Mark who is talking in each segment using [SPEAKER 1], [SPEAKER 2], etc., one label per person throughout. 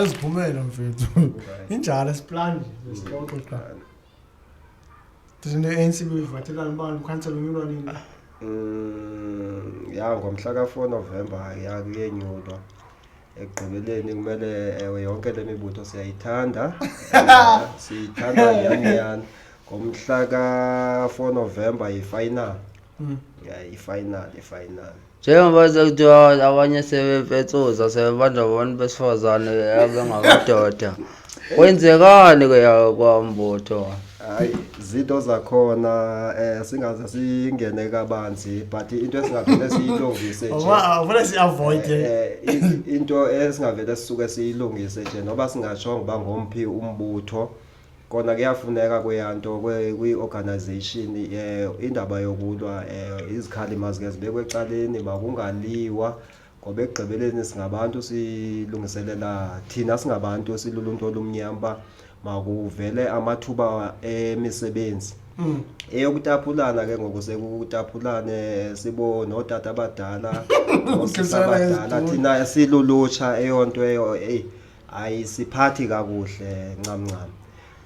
[SPEAKER 1] Bayoziphumela mfethu. Injalo siplan nje, sixoxe qha. Thina ne-ANC beyivathelana ubani ukhansela unyulwa nini?
[SPEAKER 2] Ya, ngomhla ka-4 November ya kuyenyulwa. Ekugqibeleni kumele, ewe, yonke le mibutho siyayithanda. Siyithanda nyhani nyhani. Ngomhla ka-4 November yi-final. Ya, i-final, i-final.
[SPEAKER 3] Njengoba sekuthiwa abanye sebefetsuza, sebebanjwa abantu besifazane abengamadoda, kwenzekani ke kwambutho?
[SPEAKER 2] Hayi, zinto zakhona singaze singene kabanzi, but into esingavele siyilungise nje,
[SPEAKER 1] Awufuna si-avoid.
[SPEAKER 2] Into esingavele sisuke siyilungise nje, noba singashongo uba ngomphi umbutho, kona kuyafuneka kweyanto kwi-organization indaba yokulwa, izikhali mazike zibekwe ecaleni, makungaliwa, ngoba ekugqibeleni singabantu, silungiselela thina singabantu, siluluntu olumnyama, uba makuvele amathuba emisebenzi. Eyokutaphulana ke ngoku, sekutaphulane sibo nootata abadala, noosisi abadala, thina silulutsha, eyonto eyo eyi ayisiphathi kakuhle ncam ncam.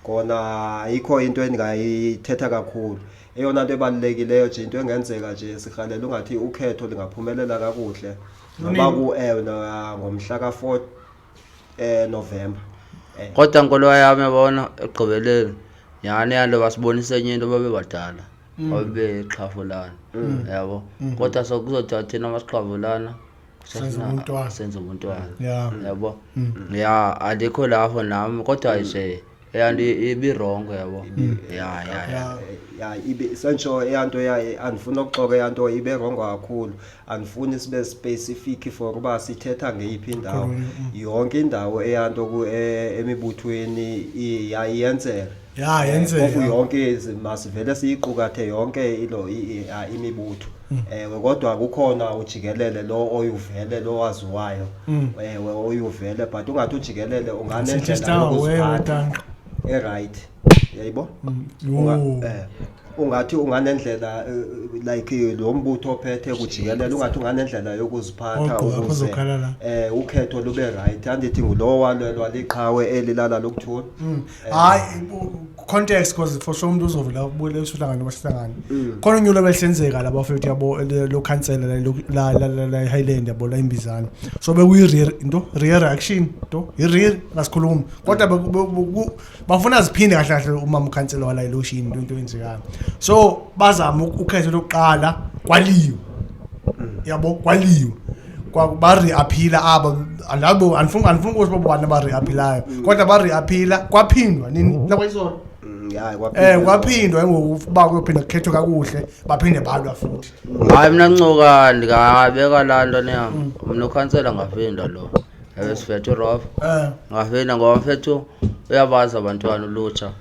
[SPEAKER 2] Kona ayikho into endingayithetha kakhulu. Eyona nto ebalulekileyo nje, into engenzeka nje, sirhalela ungathi ukhetho lingaphumelela kakuhle noba ku ewe ngomhla ka-4 November.
[SPEAKER 3] Kodwa nkolo yami, yabona, ekugqibeleni nyhani yanto basibonisa enye into, babebadala babexhafulana, yabo, kodwa sokuzothiwa thina masixhavulana.
[SPEAKER 1] Senze ubuntwana.
[SPEAKER 3] Senze ubuntwana. Yabo, ya, andikho lapho nami, kodwa nje eyanto ibi-wrong, yabo, ya.
[SPEAKER 2] Ya, ibe sentsho eyanto ya, andifuni ukuxoka, eyanto ibe wrong kakhulu. Andifuni sibe specific for uba sithetha ngeyiphi indawo. Yonke indawo eyanto emibuthweni iyenzeka.
[SPEAKER 1] Ya, yenzeka.
[SPEAKER 2] Phofu yonke masivele siyiqukathe yonke ilo imibutho. Ewe, kodwa kukhona ujikelele lo oyuvele, lo waziwayo. Ewe, oyuvele, but ungathi ujikelele unganendlela
[SPEAKER 1] Sithi star wewe
[SPEAKER 2] yokuziphatha
[SPEAKER 1] tanqa.
[SPEAKER 2] e-right, yayibo.
[SPEAKER 1] Yo.
[SPEAKER 2] Ungathi unganendlela, like lo mbutho ophethe kujikelele, ungathi unganendlela yokuziphatha
[SPEAKER 1] Ogqoka
[SPEAKER 2] ukuze
[SPEAKER 1] kuzokhala la.
[SPEAKER 2] Ukhetho lube right. Andithi ngulo walwelwa liqhawe eli lala lokuthula.
[SPEAKER 1] Hayi, context, because for sure umuntu uzovela ubuyele usihlangane noma sihlangane. Khona unyulo behlenzeka la bafethu, yabo, lo khansela la la la la Highland, yabo, la imbizana. So bekuyi into reaction to i real ngasikhuluma. Kodwa bafuna ziphinde kahle kahle umama ukhansela wala elokishini, into eyenzekayo. So bazama ukhetho lokuqala, kwaliwe. Yabo, kwaliwe. Kwa ba re-appeala aba labo, andifuni ukuthi bobani ba re-appealayo, kodwa ba re-appeala, kwaphindwa nini lakwayizolo.
[SPEAKER 2] Ya.
[SPEAKER 1] Kwaphindwa ngoku uba kuyophinda kukhethwe kakuhle, baphinde balwa futhi.
[SPEAKER 3] Hayi, mna ncoka ndingabeka laa nto neyam, mna ukhansela ngafinda lo ebesifethe urof ngafinda, ngoba mfethu uyabazi abantwana, ulutsha,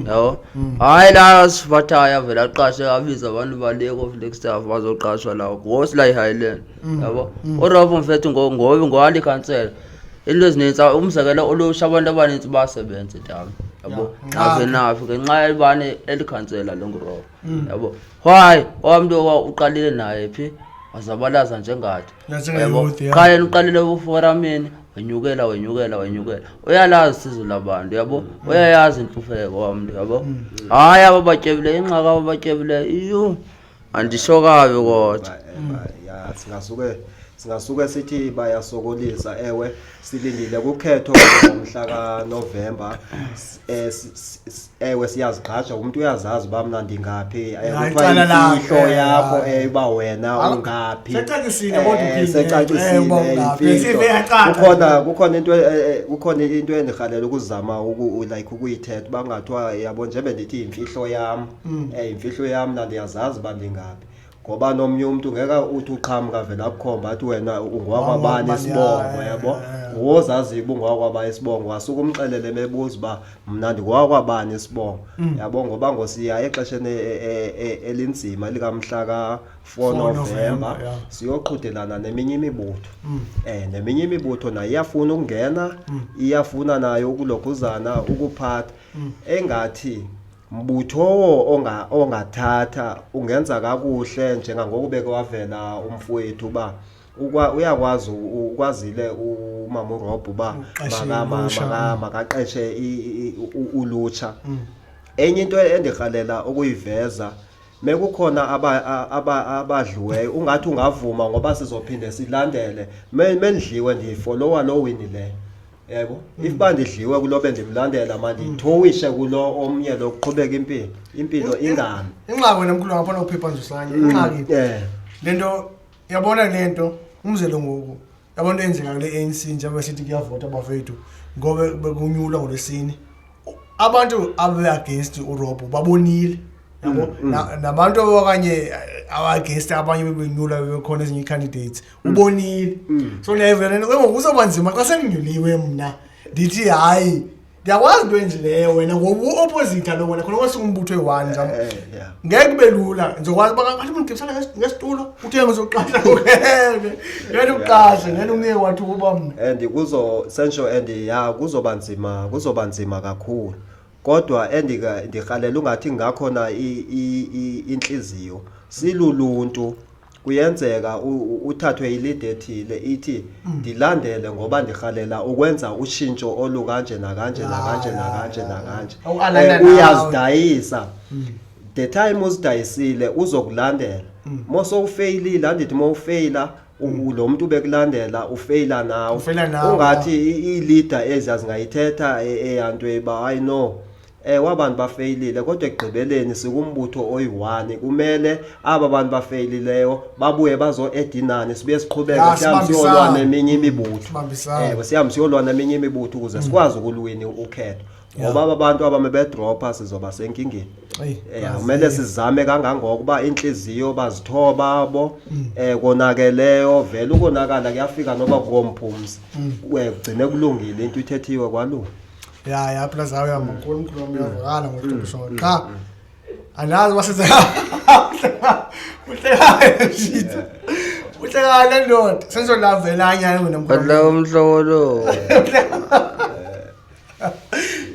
[SPEAKER 3] yabo. Hayi, la sivathayo avele aqashe, abize abantu baleko Flagstaff bazoqashwa lawo ngosi la i-Highland, yabo. Urof mfethu ngowalikhansela into ezinintsi, umzekelo ulutsha, abantu abanintsi bayasebenza etawuni, yabo, nafe nafe ngenxa yebani elikhansela lo ngurof, yabo. Why owamntu uqalile naye phi, wazabalaza njengathi, yabo.
[SPEAKER 1] Njenge-youth, yeah.
[SPEAKER 3] Qha yena uqalile uforamini, wenyukela, wenyukela, wenyukela, uyalazi isizo labantu, yabo, uyayazi intlufeko wamntu, yabo. Hayi, aba batyebileyo, ingxaki aba batyebileyo, iyo, andisho kabi kodwa.
[SPEAKER 2] Ya, singasuke sithi bayasokolisa. Ewe, silindile kukhetho ngomhla kaNovemba. Ewe, siyazigqaja, umuntu uyazazi uba mna ndingaphi.
[SPEAKER 1] Ya,
[SPEAKER 2] Kuthiwa
[SPEAKER 1] icala lakhe,
[SPEAKER 2] imfihlo yakho, uba wena ungaphi.
[SPEAKER 1] Secacisile kodwa uphinde,
[SPEAKER 2] Secacisile,
[SPEAKER 1] uba ungaphi.
[SPEAKER 2] imfihlo.
[SPEAKER 1] Sive yacaca.
[SPEAKER 2] Kukhona into endirhalela ukuzama like ukuyithetha, uba kungathiwa, yabo, njengoba ndithi imfihlo yam, imfihlo yam, mna ndiyazazi uba ndingaphi, ngoba nomnye umntu ngeke uthi uqhamuka vele akukhomba athi wena ungowakwabani isibongo, yabo. Wozaziyo uba ungowakwabani isibongo, wasuke umxelele mebuza uba mna ndingowakwabani isibongo, yabo, ngoba ngosiya exesheni elinzima likamhla ka-4
[SPEAKER 1] 4
[SPEAKER 2] November,
[SPEAKER 1] November, yeah.
[SPEAKER 2] siyoqhudelana neminye imibutho. Neminye imibutho nayo iyafuna ukungena, iyafuna nayo ukulokhuzana ukuphatha. Engathi mbutho ongathatha ungenza kakuhle njengangoku beke wavela umfowethu uba Uyakwazi ukwazile umama uRob uba
[SPEAKER 1] Uqeshe ulutsha.
[SPEAKER 2] Makaqeshe ulutsha. Enye into endirhalela ukuyiveza, mekukhona abadliweyo, ungathi ungavuma ngoba sizophinde silandele. Mendliwe ndiyifollowa lo wini leyo, yebo. If bandidliwe kulo bendimlandela, mandithowishe kulo omnye lo, kuqhubeka impilo ingami.
[SPEAKER 1] Ingxaki wena mkhulu ngapha nophepha nje usanye ingxaki. Le nto yabona, le nto umzelo ngoku, yabona into eyenzeka kule ANC, njengoba sithi kuyavota bafethu, ngoba bekunyulwa ngolwesine, abantu abe-against uRob babonile, yabo. Nabantu okanye aba-against abanye bebenyula, bebekhona ezinye ii-candidates, ubonile. So ndiyayivela le nto ke ngoku, kuzoba nzima xa sendinyuliwe mna ndithi hayi, ndiyakwazi into enjileyo wena ngoba u-opposite kaloku wena khona kwasukumbutho eyi-one njam.
[SPEAKER 2] Yeah.
[SPEAKER 1] Ngeke kube lula, ndizokwazi uba ngathi undigibisana ngesitulo, uthe ngizoqasha, ngeke ngeke uqashe, ngeke unike wathi ukuba mna.
[SPEAKER 2] And kuzo sentsho and ya, kuzoba nzima, kuzoba nzima kakhulu, kodwa ndirhalela ungathi ngakhona inhliziyo siluluntu, kuyenzeka uthathwe i-leader ethile ithi ndilandele ngoba ndirhalela ukwenza ushintsho olukanje nakanje nakanje nakanje nakanje.
[SPEAKER 1] Awu-aligna nawe.
[SPEAKER 2] Uyazidayisa. The time uzidayisile uzokulandela. Mosowufeyilile, andithi mowufeyila lo muntu bekulandela ufeyila nawe.
[SPEAKER 1] Ufeyila nawe.
[SPEAKER 2] Ungathi i-leader ezi zingayithetha eyanto eba hayi no, wabantu bafeyilile, kodwa ekugqibeleni sikumbutho oyi-one, kumele aba bantu bafeyilileyo babuye bazo-edinani, sibuye siqhubeke.
[SPEAKER 1] Ya,
[SPEAKER 2] sihambe
[SPEAKER 1] sibambisane.
[SPEAKER 2] siyolwa neminye imibutho.
[SPEAKER 1] Sibambisane.
[SPEAKER 2] Sihambe siyolwa neminye imibutho ukuze sikwazi ukulwina ukhetho, ngoba aba bantu abame bedropha sizoba senkingeni.
[SPEAKER 1] Eyi,
[SPEAKER 2] Kumele sizame kangangoko uba inhliziyo bazithoba bo konakeleyo, vele ukonakala kuyafika noba kukomphumzi, kugcine kulungile, into ithethiwe kwalunga.
[SPEAKER 1] Ya, plus hayi, uyamakhulu umkhulu wami, uyavakala ngohlobo so qha andazi basenze uhlekayo shit, uhlekayo le ndoda senzolavela wena mkhulu.
[SPEAKER 3] Badlala umhlobo lo.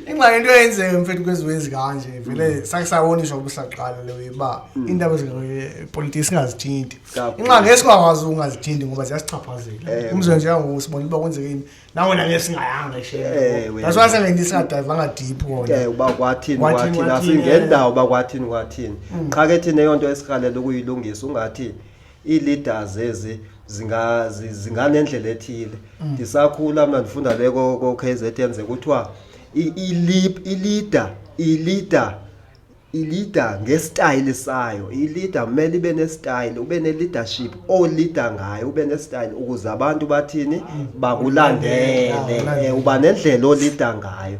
[SPEAKER 1] Ingxaki into eyenzeka mfethu kweziwezi kanje, vele sake sawoniswa ubusaqala leyo uba iindaba zepolitiki singazithinti.
[SPEAKER 2] Kakhulu.
[SPEAKER 1] Ingxaki esingakwazi ungazithinti ngoba ziyasichaphazela. Umzekelo, njengangoku sibona uba kwenzekeni nangona ke singayanga
[SPEAKER 2] Ewe.
[SPEAKER 1] shame, that's why sengenye singadayivanga deep kona.
[SPEAKER 2] Uba kwathini.
[SPEAKER 1] Kwathini,
[SPEAKER 2] kwathini.
[SPEAKER 1] Kwathini,
[SPEAKER 2] Asingendawo uba kwathini kwathini, qha ke thina eyonto esirhalela ukuyilungisa, ungathi ii-leaders ezi zinganendlela ethile. Ndisakhula mna ndifunda le ko-KZN, kuthiwa i-leader ngesitayile sayo. I-leader kumele ibe nesitayile, ube ne-leadership o-leader ngayo, ube nesitayile ukuze abantu bathini, bakulandele.
[SPEAKER 1] Bakulandele.
[SPEAKER 2] Uba nendlela o-leader ngayo,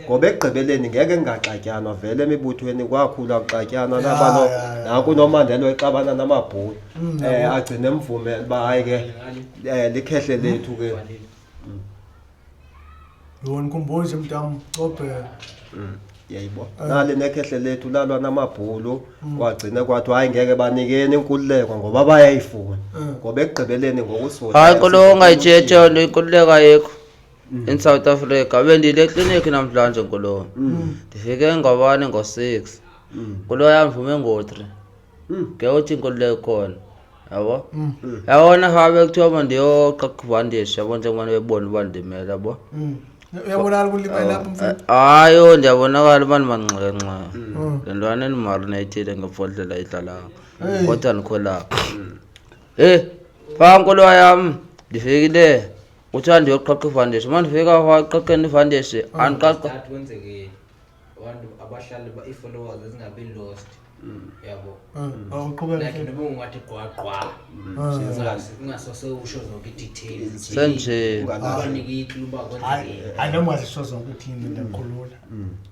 [SPEAKER 2] ngoba ekugqibeleni ngeke kungaxatyanwa vele emibuthweni, kwakhula kuxatyanwa. Nabano naku noMandela wexabana namabhulu, agcine emvumela uba hayi ke, likhehle lethu ke.
[SPEAKER 1] Yona ndikhumbuze mntam cobhe.
[SPEAKER 2] Yayibo, nali nekhehle lethu lalwa namabhulu, kwagcine kwathiwa hayi ngeke, banikeni inkululeko ngoba bayayifuna, ngoba ekugqibeleni ngokusivotela
[SPEAKER 3] Hayi nkolo, ungayitshetshi nto, inkululeko ayikho in South Africa. Bendile ekliniki namhlanje nkolo, ndifike ngobani, ngo-6 nkolo yam, ndivume ngo-3. Ke uthi inkululeko ikhona, yabo, yabona fabe kuthiwa mandiyoqaqa ibhandishi, yabo, njengoba bebona uba ndimele, yabo.
[SPEAKER 1] Uyabonakala ukulimala lapho mfethu.
[SPEAKER 3] Hayi, oh, ndiyabonakala uba ndimanxekenxeke. Le ntwana endimarineyithile ngebhodlela idlalanga, kodwa ndikho lapha. Phaa nkolo yam ndifikile, kuthiwa ndiyoqhaqha ibhandishi. Uma ndifika phaa eqhaqheni ibhandishi, andiqaqa.
[SPEAKER 4] Start kwenzekeni abantu abahlali ii-followers zingabi lost, yabo.
[SPEAKER 1] Awuqhubeka.
[SPEAKER 4] Like noba ungathi gqwa gqwa, ungasose usho zonke ii-details.
[SPEAKER 3] Senje.
[SPEAKER 4] Ubanike i-clue uba
[SPEAKER 1] Hayi.
[SPEAKER 4] kwenzekeni.
[SPEAKER 1] Hayi, noma ungazisho zonke, uthini, ndiyakhulula.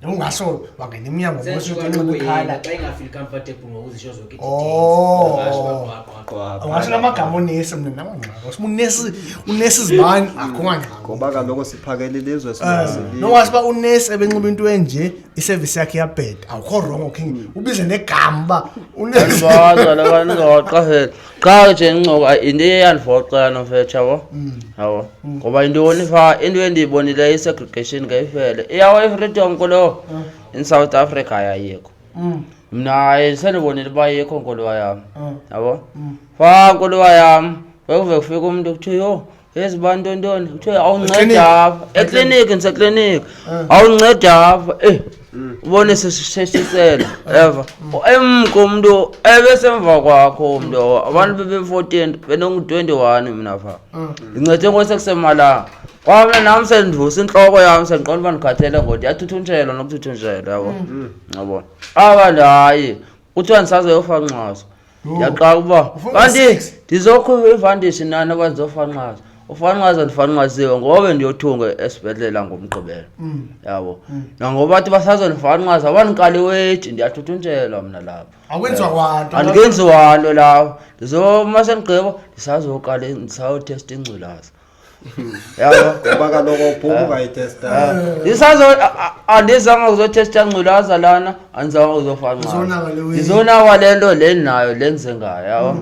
[SPEAKER 1] Ungasho wangena emnyango.
[SPEAKER 4] Sentsho
[SPEAKER 1] Mosho
[SPEAKER 4] kaloku
[SPEAKER 1] unxiba ikhala.
[SPEAKER 4] yena xa ingafeel comfortable ngokuzisho zonke
[SPEAKER 1] Oh.
[SPEAKER 4] ii-details, ungasho uba gqwa gqwa gqwa.
[SPEAKER 1] Ungasho lamagama onesi, mna namangxaki unesi, unesi zibani, akho ngangxaki.
[SPEAKER 2] Ngoba kaloku siphakela ilizwe silungiselile.
[SPEAKER 1] Nongathi uba unesi ebenxiba into enje, isevisi yakhe iyabheda, awukho wrong, king ubize negama uba unesi.
[SPEAKER 3] Andibazi kaloku, andingawaqaphela qha nje incoko into iye yandivoxa nofetsha, yabo, yabo, ngoba yintoni phaa into endiyibonileyo, i-segregation ngeyifele iyawa i-freedom kulo in South Africa ayikho. Mna hayi, sendibonile uba ayikho nkuluwa yam, yabo, phaa nkuluwa yam. Bekuve kufika umntu kuthiwe, yho, yezi bantu ntoni, kuthiwe awunceda apha ekliniki, ndisekliniki, awunceda apha, ubone sesisela eva emke umntu ebesemva kwakho umntu. Abantu bebe-14, benongu-21 mna phaa, ndincede ngosekusemalanga kwamna nam sendivusa intloko yam, sendiqonda uba ndikhathele ngoku, ndiyathuthunjelwa nokuthuthunjelwa, yabo, yabo. Aba hayi, kuthiwa ndisazoyofanxaso. Ndiyaqala uba
[SPEAKER 1] Ufuna
[SPEAKER 3] kanti
[SPEAKER 1] six?
[SPEAKER 3] Ndizokhupha ivandishi nani oba ndizofanxaza, ufanxaza ndifanxaziwe ngoba ndiyothunga esibhedlela ngoMgqibelo, yabo, nangoba athi basazondifanxaza abandiqali weji, ndiyathuthunjelwa mna lapha.
[SPEAKER 1] Akwenziwa kwanto.
[SPEAKER 3] Andikenziwa nto lapho, ndizoma sendigqiba ndisazoqala ndisayothesta ingculaza, yabo.
[SPEAKER 2] Ngoba kaloku uphuma ungayitesta.
[SPEAKER 3] Ndisazo andizange kuzothesta ngculaza lana, andizange kuzofanxaza.
[SPEAKER 1] Uzonaka le way.
[SPEAKER 3] Ndizonakwa le nto le ndinayo le ndizengayo, yabo.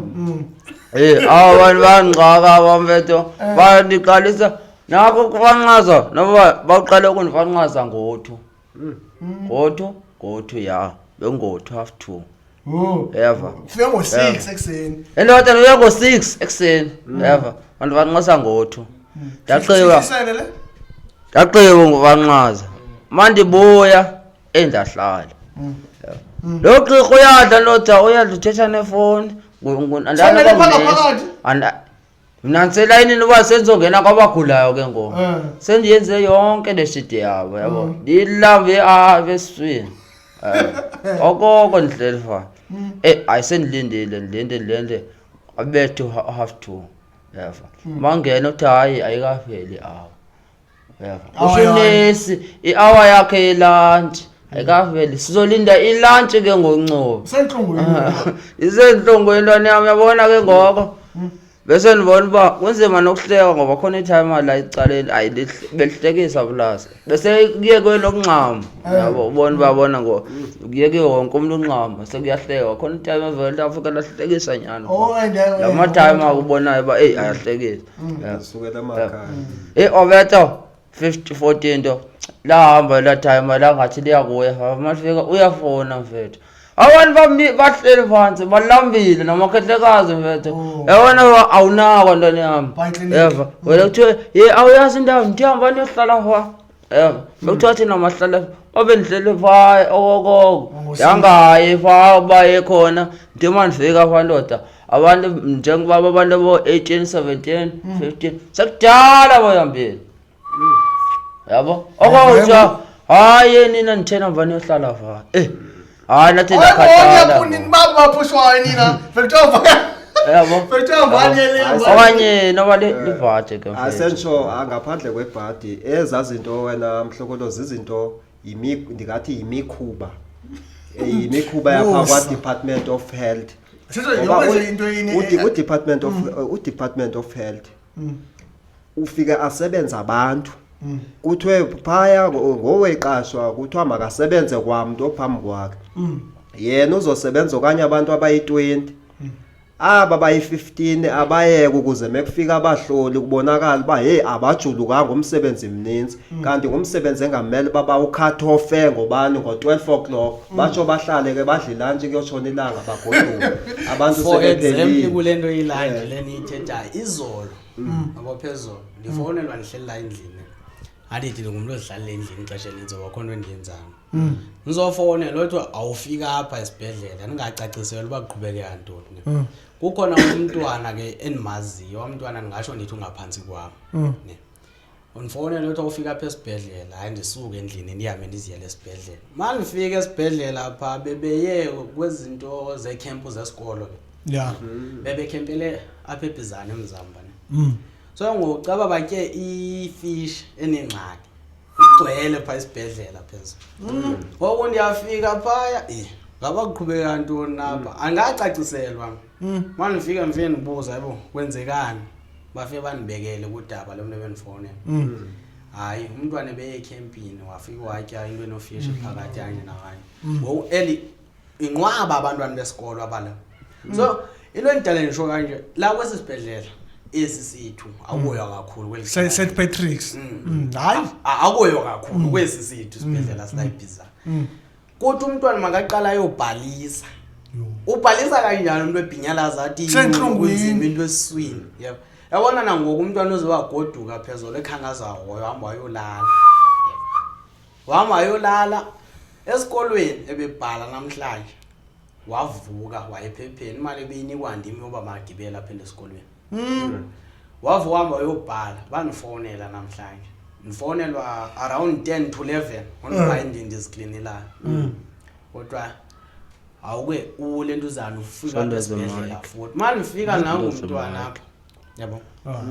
[SPEAKER 3] Aba bantu bandixaka abamfetho, bandiqalisa nako kufanxaza noba baqale ukundifanxaza ngo-2, ngo-2, ngo-2, ya, bengo-2 half 2.
[SPEAKER 1] Oh.
[SPEAKER 3] Eva.
[SPEAKER 1] Ufike ngo-6 ekuseni.
[SPEAKER 3] Endoda, ndibuya ngo-6 ekuseni, eva, bandifanxasa ngo-2, ndagqiba.
[SPEAKER 1] Sisele le?
[SPEAKER 3] Ndagqiba ngofanxaza, mandibuya endahlala lo gqirha uyadla, ndoda, uyadla, uthetha nefowuni.
[SPEAKER 1] Sangene phaa ngaphakathi?
[SPEAKER 3] Mna ndiselayinini uba sendizongena kwabagulayo ke ngoku. Sendiyenze yonke le shidi yabo, yabo, ndilambe apha esiswini. Okoko ndihleli fa, hayi, sendilindile, ndilinde, ndilinde, abethe half 2, yeva, mangena uthi hayi, ayikapheli i-hour, yeva.
[SPEAKER 1] Hour
[SPEAKER 3] Usho
[SPEAKER 1] yani?
[SPEAKER 3] unesi i-hour yakhe yelantshi ayikaveli, sizolinda ilantshi ke ngoNcuba.
[SPEAKER 1] Usentlungwini.
[SPEAKER 3] Isentlungu intwana yam, yabona ke ngoko bese ndibona uba kunzima nokuhleka ngoba khona ithayima la ecaleni, ayi, belihlekisa plus bese kuyekwe nokuncama, yabo, ubona uba bona ngo kuyeke wonke umntu uncama, sekuyahlekwa khona itime evele afike lahlekisa nyani.
[SPEAKER 1] Oh, and
[SPEAKER 3] La mathayima akubonayo uba eyi, ayahlekisa. Yeah.
[SPEAKER 2] Sukela emakhaya.
[SPEAKER 3] Obetho 50 14 nto lahamba la time la ngathi liyakuya, mafika uyafona mfethu, abantu bahleli phansi balambile namakhehlekazi mfethu.
[SPEAKER 1] Oh.
[SPEAKER 3] Yabona uba awunakwa ntwana yami.
[SPEAKER 1] Bye, clinic.
[SPEAKER 3] Yeva, wena kuthiwe ye awuyazi indawo, ndihamba niyohlala pha, yeva, bekuthiwa thina mahlala babe ndihleli phaa okokoko.
[SPEAKER 1] Ngo-six.
[SPEAKER 3] Yangayi phaa uba ye khona, ndithi uma ndifika phaa, ndoda, abantu njengoba abantu abo-18, 17, 15 sekudala bayihambile, yabo, okokuthiwa hayi nina ndithena mva niyohlala phaa, hayi nathi ndakhathala.
[SPEAKER 1] Nini baphushwayo nina? Victor.
[SPEAKER 3] Yabo.
[SPEAKER 1] Victor vanye le.
[SPEAKER 3] Okanye noba livade ke, mfethu.
[SPEAKER 2] Asentsho ngaphandle kwebhadi, ezaa zinto wena mhlokolozi, izinto ndingathi yimikhuba. Yimikhuba yapha
[SPEAKER 1] Musa.
[SPEAKER 2] kwa-Department of Health.
[SPEAKER 1] Sitho
[SPEAKER 2] Ngoba
[SPEAKER 1] yonke nje into yini.
[SPEAKER 2] u-Department of Health ufike asebenza abantu, kuthiwe phaya ngoweqashwa, kuthiwa makasebenze kwamntu ophambi kwakhe, yena uzosebenza okanye abantu abayi-20, aba bayi-15 abayeke ukuze mekufika abahloli kubonakala uba heyi, abajulukanga, umsebenzi mninzi, kanti ngumsebenzi engamele uba bawucut off ngobani, ngo-12 o'clock, batsho bahlale ke badle ilantshi kuyotshona ilanga, bagoduke abantu
[SPEAKER 5] For example,
[SPEAKER 2] sebephelile.
[SPEAKER 5] Kule nto ilantshi le niyithethayo, izolo yabo, phezolo ndifowunelwa ndihleli la endlini, andithi ndingumntu ozihlalele endlini ixesha elinintsi ngoba akho nto endiyenzayo, ndizofowunelwa kuthiwa awufika apha esibhedlela, ndingacaciselwa uba kuqhubekeka ntoni. Kukhona umntwana ke endimaziyo, umntwana ndingatsho ndithi ungaphantsi kwam ne. Undifowunele kuthiwa ufika apha esibhedlela, hayi, ndisuke endlini ndihambe ndiziyele esibhedlela. Ma ndifika esibhedlela phaa, bebeye kwezinto zeekhempu zesikolo ke, bebekhempele apha eBhizana eMzamba ne. So ngoku caba batye ifish enengxaki, kugcwele phaa isibhedlela phezulu. Ngoku ndiyafika phaya, ngaba kuqhubeka ntoni apha? Angacaciselwa. Ma ndifika, ndifike ndibuza, yabo, kwenzekani? Bafike bandibekele kudaba lo mntu ebendifowunela. Hayi, umntwana ebeye ekhempini, wafika watya into enofishi phakathi kanye nakanye. Ngoku eli inqwaba abantwana besikolo abala. So into endidala ndisho kanje, la kwesi sibhedlela esi sithu akuyo kakhulu kweli.
[SPEAKER 1] St Patrick's. Hayi.
[SPEAKER 5] Akuyo kakhulu kwesi sithu isibhedlela silayibhiza. Kuthi umntwana makaqala ayobhalisa.
[SPEAKER 1] Yo.
[SPEAKER 5] Ubhalisa kanjani umuntu ebhinyalaza athi
[SPEAKER 1] Kusenhlungwini.
[SPEAKER 5] kunzima into esiswini, yebo. Yabona nangoku umntwana uzowagoduka phezulu ekhangaza hoyo, hamba wayolala. Wahamba wayolala esikolweni, ebebhala namhlanje. Wavuka wayephepheni, imali ebeyinikwa ndim yoba magibele aphinde esikolweni. Wavuka wahamba wayobhala, bandifowunela namhlanje. Ndifowunelwa around 10 to 11 ngoba endlini ndiziklinelayo. Kodwa awuke ule ntuzana ufika
[SPEAKER 3] Sondeza
[SPEAKER 5] esibhedlela
[SPEAKER 3] mic.
[SPEAKER 5] futhi. Manje ufika nangu
[SPEAKER 3] Sondeza
[SPEAKER 5] umntwana
[SPEAKER 3] mic.
[SPEAKER 5] apha. Yabo.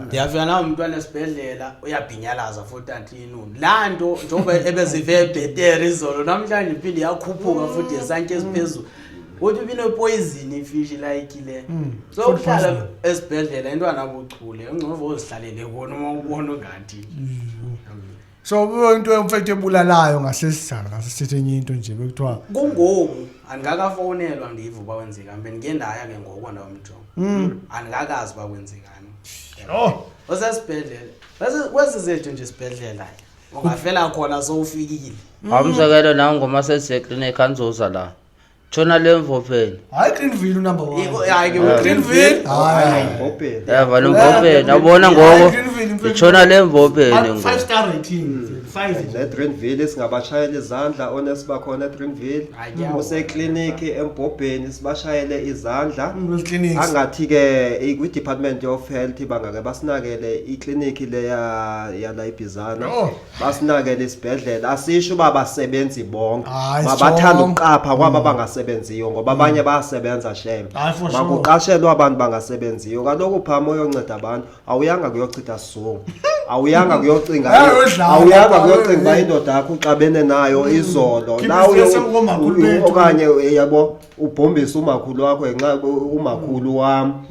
[SPEAKER 5] Ndiyafika nawo umntwana esibhedlela, uyabhinyalaza futhi athi inuni. Laa nto njengoba ebezive bhetere izolo, namhlanje iphinde yakhuphuka futhi ngesantya esiphezulu. Uthi ibine-poison ifishi like le. So
[SPEAKER 1] Food
[SPEAKER 5] ukuhlala
[SPEAKER 1] poisoning.
[SPEAKER 5] esibhedlela intwana buchule, ungcono uzihlalele kona uma ubona ungathi.
[SPEAKER 1] So into mfethu ebulalayo ngasesijana ngasesithethe enye into nje bekuthiwa
[SPEAKER 5] Kungoku andikakafowunelwa ndiva uba kwenzekani, bendike ndaya ke ngoku ndawumjonga. Andikakazi uba kwenzekani.
[SPEAKER 1] Oh.
[SPEAKER 5] Usesibhedlela. Kwesi sethu nje isibhedlela ungafela khona sowufikile.
[SPEAKER 3] Umzekelo nangoma sesiseklinikhi andizoza la. Tshona le mvopheni.
[SPEAKER 1] Hayi, Greenville number 1.
[SPEAKER 5] Hayi ke
[SPEAKER 1] Greenville, hayi.
[SPEAKER 2] Mbhobheni.
[SPEAKER 3] Yava le mvopheni, yabona ngoku.
[SPEAKER 1] Greenville, mfethu.
[SPEAKER 3] Itshona le mvopheni
[SPEAKER 1] 5
[SPEAKER 3] ngoku.
[SPEAKER 1] star rating, 5.
[SPEAKER 2] Ne-Greenville singabashayela izandla onesi bakhona eGreenville.
[SPEAKER 5] Hayi, kuyahola.
[SPEAKER 2] Usekliniki eMbhobheni, sibashayele izandla.
[SPEAKER 1] Clinics.
[SPEAKER 2] Angathi ke kwi-Department of Health bangake basinakele ikliniki leya yala iBhizana.
[SPEAKER 1] Oh.
[SPEAKER 2] Basinakele isibhedlela, asisho uba basebenzi bonke.
[SPEAKER 1] Hayi,
[SPEAKER 2] Mabathanda
[SPEAKER 1] sure.
[SPEAKER 2] ukuqapha kwaba bangasebenziyo ngoba abanye bayasebenza shem.
[SPEAKER 1] Hayi, for sure.
[SPEAKER 2] Makuqashelwe abantu bangasebenziyo kaloku, phama uyonceda abantu, awuyanga kuyochitha sizungu, awuyanga kuyocinga,
[SPEAKER 1] Hayi, uyodlala,
[SPEAKER 2] awuyanga
[SPEAKER 1] baba,
[SPEAKER 2] kuyocinga uba
[SPEAKER 1] eh.
[SPEAKER 2] indoda yakho uxabene nayo izolo.
[SPEAKER 1] Keep
[SPEAKER 2] La
[SPEAKER 1] i-stress ngomakhulu bethu.
[SPEAKER 2] okanye yabo ubhombisa umakhulu wakho ngenxa umakhulu wam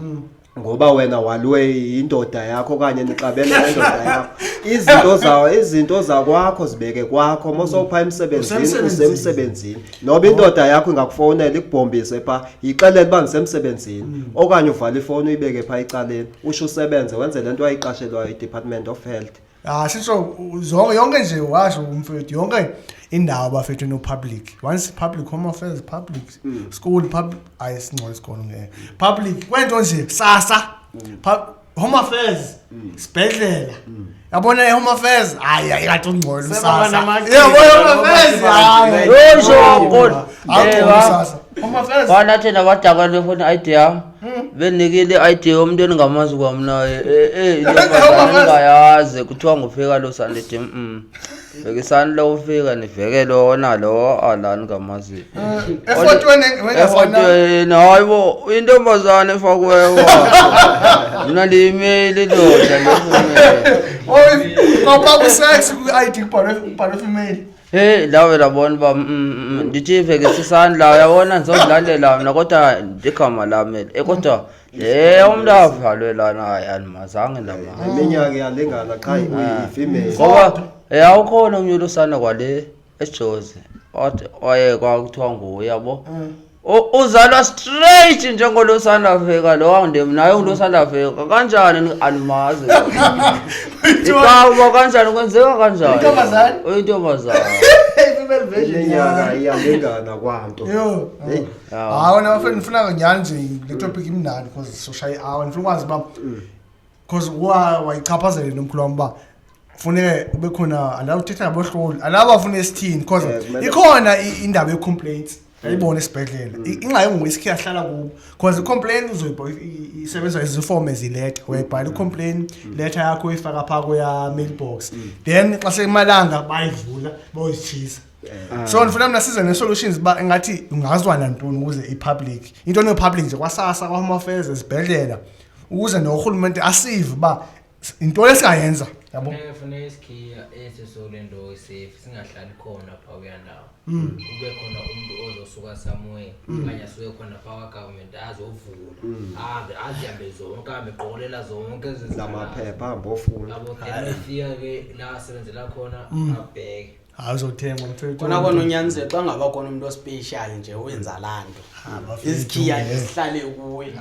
[SPEAKER 2] ngoba wena walwe indoda yakho okanye nixabene nendoda yakho. Izinto zawo, izinto zakwakho zibeke kwakho. Mosowupha emsebenzini,
[SPEAKER 1] Usemsebenzini.
[SPEAKER 2] usemsebenzini. Noba indoda yakho ingakufowunela ikubhombise pha, yixelele uba ndisemsebenzini, okanye uvale ifowuni uyibeke pha ecaleni, usho usebenze, wenze le nto wayiqashelwayo i-Department of Health.
[SPEAKER 1] Ah, sisho zonke, yonke nje washo umfethu, yonke indawo bafethu no public, once public, home affairs public, school public, ayisingcole isikolo ngeke public kwento nje sasa home affairs, sibhedlela, yabona i-home affairs, hayi ayikade ungcole
[SPEAKER 5] Sebaba
[SPEAKER 1] usasa
[SPEAKER 5] namaqhinga,
[SPEAKER 1] yabo home affairs, hayi.
[SPEAKER 3] Yho, sho,
[SPEAKER 1] Awugcole
[SPEAKER 3] Ewa.
[SPEAKER 1] usasa home affairs.
[SPEAKER 3] Kwanathi nabadakwa befuna i-ID yam, benikile i-ID yomntu endingamazi kwamna, intombazana endingayazi kuthiwa ngufika lo sandithi vekisani lo ufika niveke lona lo ala ndingamaziyo.
[SPEAKER 1] Efotweni wengafana.
[SPEAKER 3] Efotweni, hayi bo, intombazana efakiweyo, mna ndiyimeli indoda le.
[SPEAKER 1] Oh, kwapha ku-sex ku-ID kubhalwe female.
[SPEAKER 3] Hey, lawe labona uba ndithi vekisisani la, uyabona ndizodlalela mna kodwa ndigama lam eli. Kodwa le umntu avalwe lana, hayi andimazange ndamazi.
[SPEAKER 2] Iminyaka iyalingana qha uyi-female.
[SPEAKER 3] Ngoba awukhona omnye ulusana kwale eJozi wathi waye kwakuthiwa nguye, yabo. Uzalwa straight njengolusana fika lo ndim naye ulusana fika kanjani andimazi. Ikawa kanjani kwenzeka kanjani?
[SPEAKER 1] Intombazane?
[SPEAKER 3] Uyintombazane.
[SPEAKER 1] Female version.
[SPEAKER 2] Iminyaka iyalingana kwanto.
[SPEAKER 1] Yo.
[SPEAKER 2] Hey.
[SPEAKER 1] Hayi wena bafethu, ndifuna nyhani nje le topic imnandi because soshaya i-hour, ndifuna ukwazi uba because wayichaphazela nomkhulu wam uba funeke ube khona andawuthetha ngabohloli andabafuna esithini because ikhona indaba ye-complaints ayibona esibhedlela. Ingxaki ngoku isikhe yahlala kubo because i-complaint isebenza izifomu ezileta, uyayibhala i-complaint letter yakho, uyifaka phaa kweya mailbox, then xa sekumalanga bayivula boyitshisa. So ndifuna mna size ne-solutions uba ingathi ungazwana ntoni ukuze i-public into ne-public nje kwaSASSA, kwa-home affairs, ezibhedlela, ukuze norhulumente asive uba yintoni esingayenza, yabo.
[SPEAKER 4] Funeka isikhiya esi sole nto isafe singahlali khona phaa kuya ndawo, kube khona umntu ozosuka somewhere okanye asuke khona phaa kwa-government azovula, ahambe azihambe zonke, ahambe eqokelela zonke ezi
[SPEAKER 2] Lamaphepha ahambe ofuna.
[SPEAKER 4] Yabo, then efika ke la asebenzela khona abheke.
[SPEAKER 1] Hayi, uzothengwa mfethu.
[SPEAKER 5] Kona kona unyaniseke xa ngaba khona umntu ospecial nje wenza laa nto.
[SPEAKER 1] Ah, bafethu,
[SPEAKER 5] Izikhiya nje
[SPEAKER 1] eh.
[SPEAKER 5] zihlale kuye.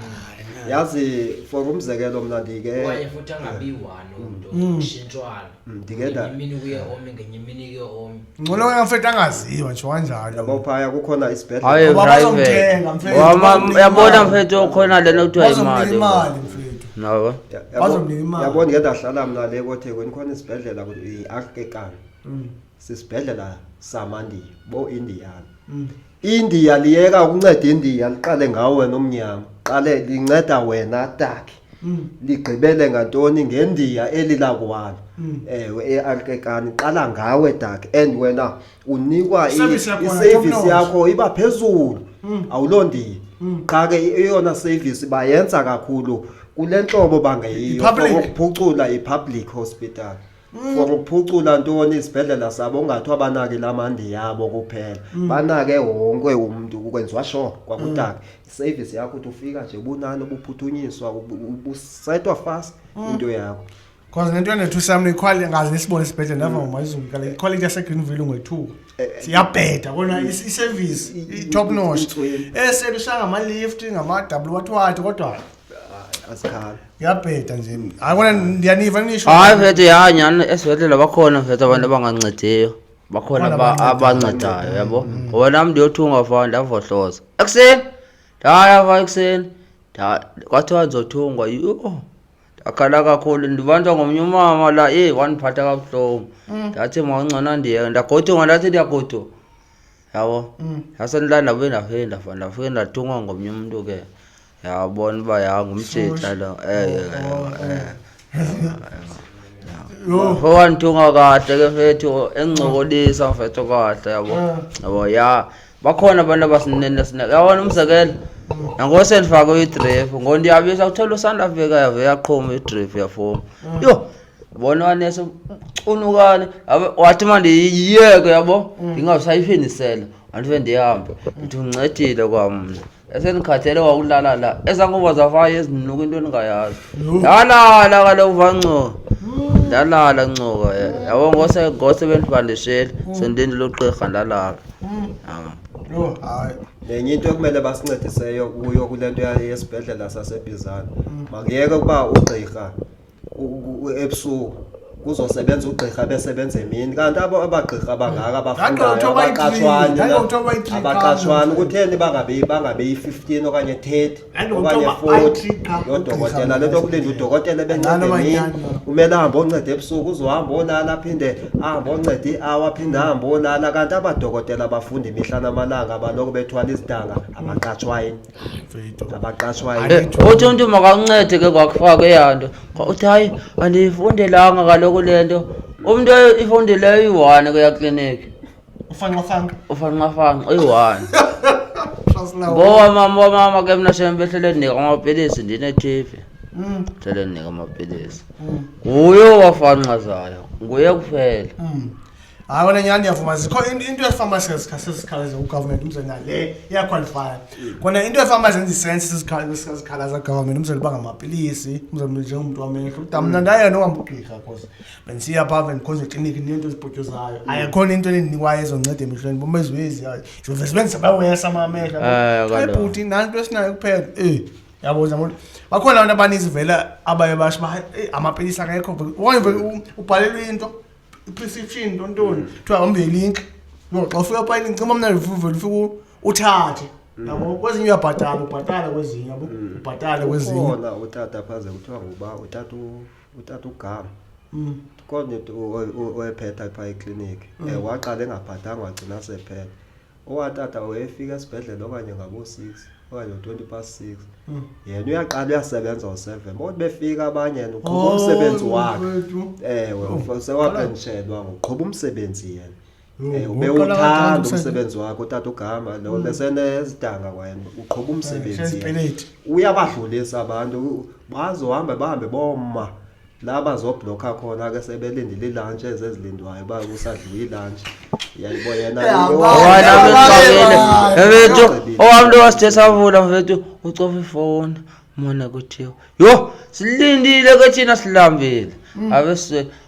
[SPEAKER 2] Yazi, for umzekelo, mna ndike
[SPEAKER 4] Okanye futhi angabi one umntu, kushintshwana.
[SPEAKER 2] Ndike nda-
[SPEAKER 4] Ngenye imini kuye omnye, ngenye imini kuye omnye.
[SPEAKER 1] Ngcono wena mfethu angaziwa nje kanjalo.
[SPEAKER 2] Yabo, phaya kukhona isibhedlela.
[SPEAKER 3] Hayi,
[SPEAKER 1] Ngoba
[SPEAKER 3] private.
[SPEAKER 1] bazomthenga, mfethu,
[SPEAKER 3] Ngoba
[SPEAKER 1] bazomnika
[SPEAKER 3] uyabona
[SPEAKER 1] imali.
[SPEAKER 3] mfethu, khona lena kuthiwa
[SPEAKER 1] Bazomnika
[SPEAKER 3] imali.
[SPEAKER 1] imali mfethu.
[SPEAKER 3] Nabo.
[SPEAKER 1] Bazomnika imali.
[SPEAKER 2] Yabo, ndike ndahlala mna le koThekwini, khona isibhedlela i-Arkekan. Sisibhedlela samandiya, bo-Indiyana. Indiya liyeka ukunceda Indiya, liqale ngawe wena omnyama, qale linceda wena taki, ligqibele ngantoni? Ngendiya eli lakwalo. Ewe, e-Arkekani qala ngawe taki, and wena unikwa
[SPEAKER 1] Service yakhona, top
[SPEAKER 2] i-service
[SPEAKER 1] notch.
[SPEAKER 2] yakho iba phezulu, awulondiya. Qha ke eyona service bayenza kakhulu kule ntlobo bangeyiyo
[SPEAKER 1] I-public.
[SPEAKER 2] for ukuphucula i-public hospital, for ukuphucula ntoni, isibhedlela sabo, kungathiwa banake lamandi yabo kuphela, banake wonke umntu, kwenziwa sure kwakutaka iservice yakho uthi ufika nje bunani obuphuthunyiswa, ubusetwa fast into yakho.
[SPEAKER 1] Because nento endethusa mna iquality, ngaze nisibone isibhedlela, ndava ngomazulu kale iquality yaseGreenville ungethuka siyabheda kona iservice i-top notch.
[SPEAKER 2] Itswele.
[SPEAKER 1] Eselusha ngama-lift, ngama-double what what, kodwa
[SPEAKER 2] Asikhala.
[SPEAKER 1] kuyabheda nje. Hayi kona, ndiyaniva nisho.
[SPEAKER 3] Hayi mfethu, ya nyhani, esibhedlela bakhona mfethu abantu abangancediyo, bakhona
[SPEAKER 1] Bakhona
[SPEAKER 3] abancedayo, yabo. Ngoba nam ndiyothunga fa, ndavohloza ekuseni, ndaya fa ekuseni, kwathiwa ndizothungwa. Yho, ndakhala kakhulu, ndibanjwa ngomnye umama la, eyi, wandiphatha kabuhlungu. Ndathi mawungcono ndiyeke, ndagoduka, ndathi ndiyagoduka, yabo. Ndase ndabuye ndafike ndafa, ndafike ndathungwa ngomnye umntu ke, yabona uba ya ngumtshitha lo.
[SPEAKER 1] Yho.
[SPEAKER 3] Wandithunga kahle ke mfethu, encokolisa mfethu kahle, yabo. Yabo, ya, bakhona abantu abasinene sineke, yabona. Umzekelo, nangoku sendifake idrip, ngoku ndiyabisa kuthola usandafika, yave yaqhuma idrip, yafuma. Yho, bona wanesi cunukane, wathi mandiyiyeke, yabo, ndingasayiphindisela, andife ndihambe. Ndithi uncedile kwamna, esendikhathele wakulala la, ezaa ngubo zafayo ezinuka into endingayazi. Ndalala kaloku vancoka, ndalala ncoka, yabo. Ngose bendibandishile, sendilindile ugqirha, ndalala. Yabo.
[SPEAKER 1] Yho, hayi.
[SPEAKER 2] Nenye into ekumele basincediseyo kuyo kule nto yesibhedlela saseBhizana, makuyeke ukuba ugqirha ebusuku kuzosebenza ugqirha besebenza emini, kanti abo abagqirha bangaka abafundayo
[SPEAKER 1] Ndaqonda kuthiwa bayi-three,
[SPEAKER 2] abaqatshwani
[SPEAKER 1] ndaqonda kuthiwa bayi-three
[SPEAKER 2] abaqatshwani
[SPEAKER 1] qha.
[SPEAKER 2] Kutheni bangabe yi-15 okanye 30
[SPEAKER 1] Ndaqonda
[SPEAKER 2] okanye
[SPEAKER 1] kuthiwa
[SPEAKER 2] 40
[SPEAKER 1] bayi-three qha
[SPEAKER 2] yodokotela?
[SPEAKER 1] ugqirha
[SPEAKER 2] Le nto yokulinda udokotela ebenceda
[SPEAKER 1] Nalo
[SPEAKER 2] emini,
[SPEAKER 1] manyani.
[SPEAKER 2] kumele ahambe onceda ebusuku, uzohamba olala, aphinde ahambe onceda i-hour, aphinde ahambe olala, kanti abadokotela bafunda imihla namalanga, abaloko bethwala izidanga, abaqatshwa yini?
[SPEAKER 1] Mfethu.
[SPEAKER 2] Abaqatshwa yini?
[SPEAKER 3] Uthi umntu makakuncede ke kwakufaka eyaa nto, uthi hayi, andiyifundelanga kaloku le nto. Umntu ifundileyo iyi-one kweya kliniki.
[SPEAKER 1] Ufanqafanqa.
[SPEAKER 3] Ufanqafanqa uyi-one.
[SPEAKER 1] Trust now.
[SPEAKER 3] Ngowamama, wamama ke mna shem, behlele ndinika amapilisi, ndine-T B. Hlele ndinika amapilisi, nguye owafanqazayo, nguye kuphela.
[SPEAKER 1] Hayi wena, nyhani ndiyavuma, zikho into efama sezikhalaza ugovernment, umzekelo nale iyaqualifya kona into efama zenza isense, sezikhalaza government, umzekelo uba ngamapilisi, umzekelo njengomntu wamehlo uda mna ndaye nohamba ugqirha, cause bendisiya phaa, bendikhonza ekliniki, ndinento ezibhotyozayo, ayikhona into endinikwayo ezonceda emehlweni bomezwezi, zivele bawesa amamehlo.
[SPEAKER 3] Eh, kaloku.
[SPEAKER 1] Bhuti, nanto esinayo kuphela, yabo, zama bakhona abantu abaninzi vele abaye basho uba, "Eyi, amapilisi akekho." Okanye vele ubhalelwe into, i-prescription, ntontoni, kuthiwa hambe ilink. Yho, xa ufika phaa ilink, cima mna vele ufike uthathe, yabo. Kwezinye uyabhatala, ubhatala kwezinye, yabo, ubhatale kwezinye.
[SPEAKER 2] Ukhona utata phaze kuthiwa nguba utata ugama. Khona into oyephetha phaa ekliniki, waqala engaphathanga, wagcina sephetha. Owatata wayefika esibhedlele okanye ngabo-6 okanye ngo-6:20. Yena uyaqala uyasebenza ngo-7, bothi befika abanye, yena uqhuba umsebenzi wakhe.
[SPEAKER 1] Mfethu.
[SPEAKER 2] Ewe, sewapenshelwa, uqhuba umsebenzi yena.
[SPEAKER 1] Yho,
[SPEAKER 2] Ubewuthanda
[SPEAKER 1] uqala
[SPEAKER 2] umsebenzi wakhe utata ugama lo, besenezidanga kwayena, uqhuba umsebenzi yena.
[SPEAKER 1] Shezipeleti.
[SPEAKER 2] Uyabadlulisa abantu, bazohamba bahambe boma la bazoblokha khona ke, sebelindile ilunch ezezilindwayo, uba kusadliwa ilunch, yayibo yena.
[SPEAKER 3] Wena bexakile mfethu, owam lo wasithe savula mfethu, ucofa ifowuni mona, kuthiwa yho, silindile ke thina, silambile, abe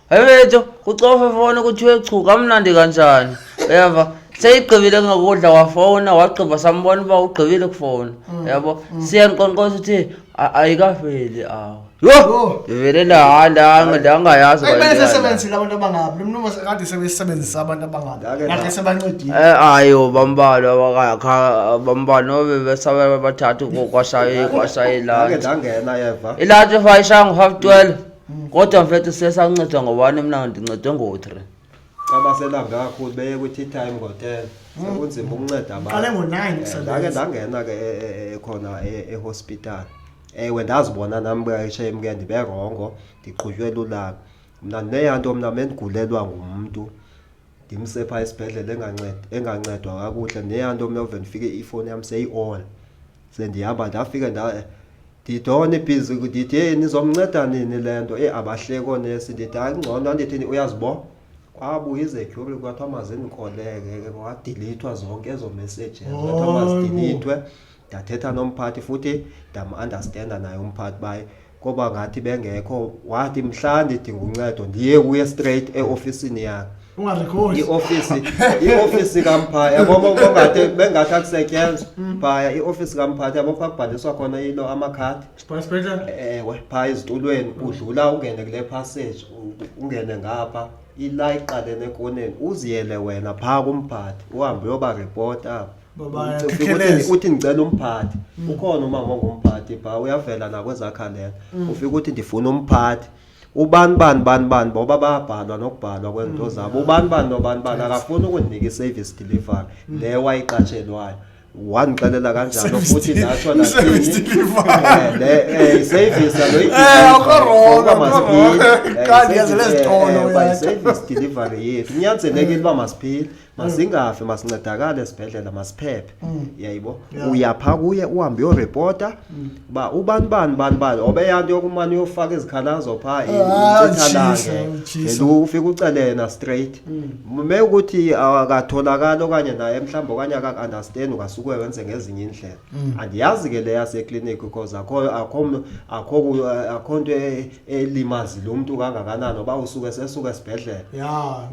[SPEAKER 3] Hayi kucofa ifowuni kuthiwe chu kamnandi kanjani, uyava? Seyigqibile ngokudla wafowuna, wagqiba sambona uba ugqibile ukufowuna, yabo. Siyanqonqosa uthi ayikafeli awa. Yho, ndivele ndangayazi.
[SPEAKER 1] Ayi, besebenzisile abantu abangabi lo mntu kade sebesebenzisa abantu abangabi nakhe sebancedile.
[SPEAKER 3] Ayo, bambalwa, bambalwa nobe besabe bathathu kwashaya
[SPEAKER 2] ilantshi. Ndangena eva.
[SPEAKER 3] Ilantshi fa ishaya ngo-12:30, kodwa mfethu siye sancedwa ngobani? Mna ndincedwe ngo-3.
[SPEAKER 2] Caba selambe kakhulu, beye kwi-tea time ngo-10, sekunzima ukunceda abantu.
[SPEAKER 1] Qale ngo-9.
[SPEAKER 2] Ndake ndangena ke khona ehospital. Ewe, ndazibona nam shame ke ndibe wrong, ndiqhutywe lulaka. Mna ndineyanto, mna mendigulelwa ngumntu ndimse phaa esibhedlele engancedwa kakuhle, neyanto mna ove ndifike ifowuni yam seyi-on, sendihamba ndafike ndidona ibhizi, ndithi, "Heyi, nizomnceda nini le nto?" Eyi, abahleki oonesi. Ndithi, "Hayi, kungcono." Andithi uyazibo, kwabuya izecurity, kwathiwa mazindikoleke ke, kwadilithwa zonke ezo messages, kwathiwa mazidelethwe. Ndathetha nomphathi futhi ndam-understanda naye umphathi baye koba ngathi bengekho. Wathi mhla ndidinga uncedo ndiye kuye straight eofisini yakhe.
[SPEAKER 1] Ungarekhodi.
[SPEAKER 2] Iofisi kamphathi, yabo, bongathi bengathi akusetyenzwa phaya, iofisi kamphathi, yabo, phaa kubhaliswa khona ilo amakhadi.
[SPEAKER 1] Sibhedlela.
[SPEAKER 2] Ewe, phaa ezitulweni, udlula ungene kule passage, ungene ngapha ila iqalene ekoneni, uziyele wena phaa kumphathi, uhambe uyoba-reporta apho.
[SPEAKER 1] Baba,
[SPEAKER 2] Ufike
[SPEAKER 1] khekheleza.
[SPEAKER 2] uthi ndicela umphathi, ukhona umama ongumphathi phaa, uyavela nakwezakhalela. Ufike uthi ndifuna umphathi ubani bani bani bani, boba bayabhalwa nokubhalwa kwezinto zabo, ubani bani nobani bani akafuni ukundinika i-service delivery le wayiqatshelwayo. Wandixelela kanjalo futhi ndatsho.
[SPEAKER 1] Service delivery.
[SPEAKER 2] Le i-service alo.
[SPEAKER 1] Akho wrong, akho wrong. Kanti yazela ezitolo, uyatsho.
[SPEAKER 2] I-service delivery yethu kunyanzelekile uba masiphile, masingafi, masincedakale esibhedlela, masiphephe, yayibo. Uya phaa kuye, uhambe uyoreporta uba ubani bani bani bani obeyanto yokumane uyofaka izikhalazo phaa.
[SPEAKER 1] Ah,
[SPEAKER 2] Incithalange.
[SPEAKER 1] utshisa, utshisa.
[SPEAKER 2] Ufike ucele yena straight me ukuthi akatholakali okanye naye mhlawumbi okanye akaku-understand, ungasuke wenze ngezinye indlela. Andiyazi ke le yasekliniki because akho nto elimazile umntu kangakanani oba usuke sesuka esibhedlela.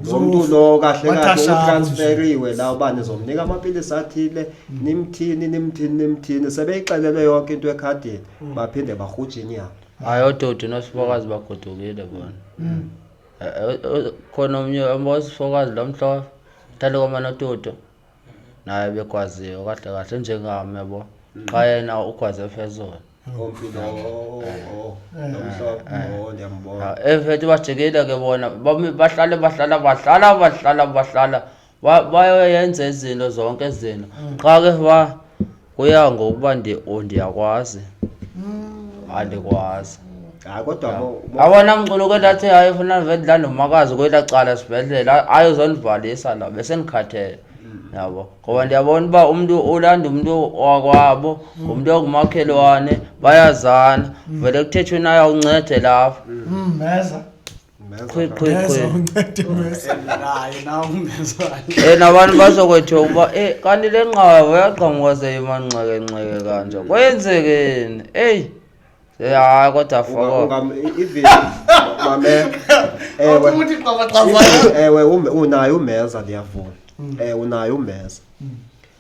[SPEAKER 2] Lo mntu lo kahle kahle utransferiwe la uba nizomnika amapilisi athile, nimthini nimthini nimthini, sebeyixelele yonke into ekhadini, baphinde barhutshe inyama.
[SPEAKER 3] Hayi, ododo nosifokazi bagodukile bona. Khona omnye osifokazi lomhlophe thanda kwamanototo, naye begwaziwe kahle kahle njengami, yabo, qha yena ugwaze phezulu.
[SPEAKER 2] Omphi lo? Oh, lomhlophe? Oh, ndiyambona.
[SPEAKER 3] Efethu bajikile ke bona, bahlale bahlala bahlala bahlala bahlala, bayoyenza izinto zonke izinto, qha ke ba kuya ngokuba ndiyakwazi, andikwazi.
[SPEAKER 2] Hayi, kodwa
[SPEAKER 3] Awona mculo ke ndathi hayi, funa vele ndilanda umakazi kwelaa cala esibhedlela ayozondivalisa la, besendikhathele, yabo, ngoba ndiyabona uba umntu ulanda umntu wakwabo, ngumntu ongumakhelwane, bayazana vele, kuthethwe naye, awuncede lapha.
[SPEAKER 1] Meza.
[SPEAKER 2] Meza.
[SPEAKER 3] Qhi qhi.
[SPEAKER 1] Meza.
[SPEAKER 3] Qhi.
[SPEAKER 1] Uncede meza.
[SPEAKER 5] Naye nawe umezwane.
[SPEAKER 3] Nabantu bazokwethiwa ukuba kanti le nqawa yaqhamuka seyimanxekenxeke kanje, kwenzekeni? Eyi, hayi, kodwa foko.
[SPEAKER 2] Even mame, ewe.
[SPEAKER 1] Uthi xabaxaba.
[SPEAKER 2] Ewe, unayo umeza, ndiyavuma, unayo umeza,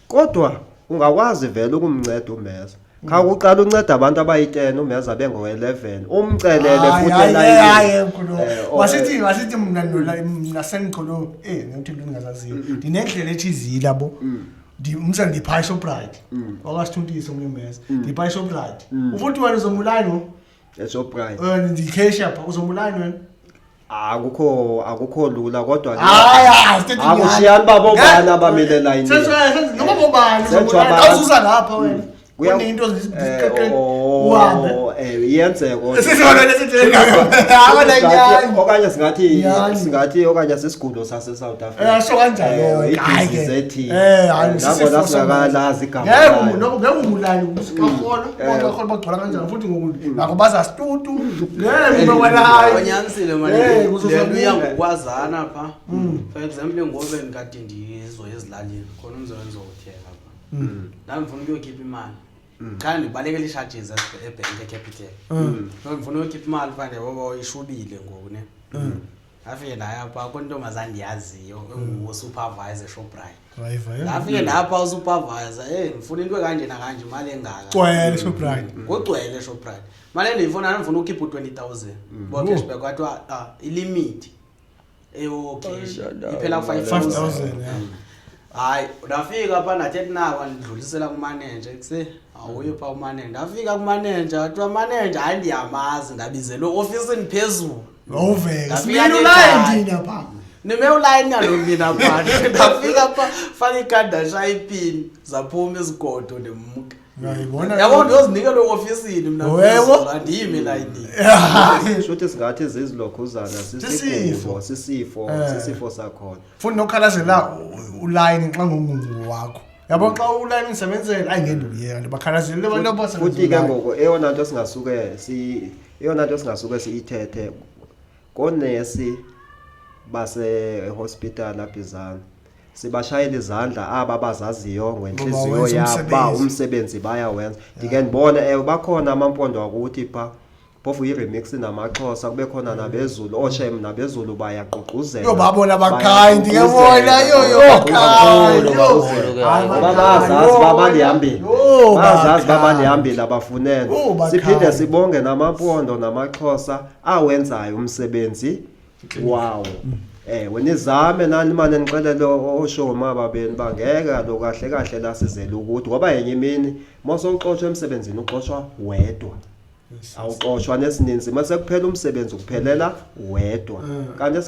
[SPEAKER 2] kodwa ungakwazi vele ukumnceda umeza. Khawuqala unceda abantu abayi-10, umeza bengo-11, umcelele futhi elayinini.
[SPEAKER 1] Hayi, mkhulu.
[SPEAKER 2] Oh,
[SPEAKER 1] Wasithi mna nola mna sengikholo ngithi into engingazaziyo. Ndinendlela ethi izila bo. Umzekelo, ndipha eShoprite. Wakasithuntisa umnyemeza. Ndipha eShoprite. Ufuthi wena uzomulayini lo.
[SPEAKER 2] EShoprite.
[SPEAKER 1] Ndicash apha, uzomulayini wena.
[SPEAKER 2] Akukho lula kodwa ke
[SPEAKER 1] Hayi, hayi, sithethe inyani.
[SPEAKER 2] akushiyani uba bobani abamile elayinini.
[SPEAKER 1] Noma bobani
[SPEAKER 2] Sentsho
[SPEAKER 1] uzomulayini. Awuzuza lapha wena. Kunento
[SPEAKER 2] oh,
[SPEAKER 1] uhambe.
[SPEAKER 2] Iyenzeka kodwa.
[SPEAKER 1] Sisona lesithethe.
[SPEAKER 2] Okanye singathi
[SPEAKER 1] Nyani.
[SPEAKER 2] singathi okanye sisigulo sase-South Africa.
[SPEAKER 1] Sho kanjalo. Hayi ke.
[SPEAKER 2] I-disease ethile.
[SPEAKER 1] Hayi,
[SPEAKER 2] Nangona
[SPEAKER 1] sisifo.
[SPEAKER 2] singakalazi igama
[SPEAKER 1] Ngeke
[SPEAKER 2] layo.
[SPEAKER 1] ngeke umulali usikaholo, bakaholo bagcwala kanjani futhi ngoku ngakho bazasitutu. Ngeke ube wena, hayi.
[SPEAKER 5] Unyanisile mani.
[SPEAKER 1] Kuzoza
[SPEAKER 5] Le nto iya
[SPEAKER 1] kuwe.
[SPEAKER 5] ngokwazana phaa. For example, ngobe ndikade ndizoya ezilalini khona, umzekelo, ndizowuthenga phaa, ndandifuna ukuyokhipha imali qha ndibalekela ii-charges ebhenki eCapitec, so ndifuna uyokhipha imali phaa, ndiyaboba ishubile ngoku ne. Ndafike ndaya phaa kwintombazana ndiyaziyo engusupervisor eShoprite.
[SPEAKER 1] Wayiva,
[SPEAKER 5] Ndafike ndapha usupervisor, hey ndifuna into ekanje nakanje, imali engaka.
[SPEAKER 1] Gcwele eShoprite.
[SPEAKER 5] Kugcwele eShoprite. Imali endiyifuna ndifuna ukhipha u-20,000. Bo cashback kwathiwa ah ilimit eyo cash iphela ku-5,000.
[SPEAKER 1] 5,000, yeah.
[SPEAKER 5] Hayi, ndafika phaa ndathethi nabo ndidlulisela kumanager kuse awuye phaa umanager. Ndafika kumanager kwathiwa manager hayi ndiyamazi, ndabizelwe ofisini phezulu.
[SPEAKER 1] Wawuveka.
[SPEAKER 5] Ndafika
[SPEAKER 1] Simile
[SPEAKER 5] nekhaya.
[SPEAKER 1] ulayini thina pha.
[SPEAKER 5] Nime ulayini kaloku mina phaa. Ndafika phaa faka ikhadi ndashaya ipini zaphuma izigodo ndimka.
[SPEAKER 1] Ngayibona.
[SPEAKER 5] Yabo ndiyozinikela eofisini mna
[SPEAKER 1] Yebo.
[SPEAKER 5] phezulu, andiyimi elayinini.
[SPEAKER 2] Shuthi singathi zizilokhuzana
[SPEAKER 1] Sisifo.
[SPEAKER 2] sisigulo sisifo
[SPEAKER 1] Eh.
[SPEAKER 2] sisifo sakhona.
[SPEAKER 1] Futhi nokhalazela ulayini xa ngungungu wakho. Yabo xa ulayini usebenzela ayi ngeke ndiyeka ndibakhalazele abantu abasebenza.
[SPEAKER 2] Futhi ke ngoku eyona nto singasuke si eyona nto singasuke siyithethe konesi base hospital abizana sibashayela izandla aba bazaziyo ngenhliziyo
[SPEAKER 1] Bawenza
[SPEAKER 2] yabo ba
[SPEAKER 1] umsebenzi.
[SPEAKER 2] umsebenzi bayawenza. Ndike ndibone ewe bakhona amampondo akuthi pha phofu i-remix namaXhosa kube khona nabezulu oshem nabezulu bayagqugquzela.
[SPEAKER 1] Yo babona bakhaya ndike bona yo yo bakhaya.
[SPEAKER 3] Kakhulu, kakhulu ke.
[SPEAKER 1] Hayi,
[SPEAKER 2] Ngoba
[SPEAKER 1] bakhaya,
[SPEAKER 2] bayazazi
[SPEAKER 1] yo,
[SPEAKER 2] uba bandihambile
[SPEAKER 1] yo,
[SPEAKER 2] bayazazi uba
[SPEAKER 1] bakhaya.
[SPEAKER 2] bandihambile abafunene.
[SPEAKER 1] Oh, bakhaya.
[SPEAKER 2] Siphinde sibonge namampondo namaXhosa awenzayo umsebenzi wawo. Ewe nizame nani mane nixelele oshoma babeni bangeke kaloku kahle kahle la sizele ukuthi ngoba yenye imini mosowuxoshwa emsebenzini uxoshwa wedwa. Awuxoshwa nesininzi mase kuphela umsebenzi ukuphelela wedwa. Kanti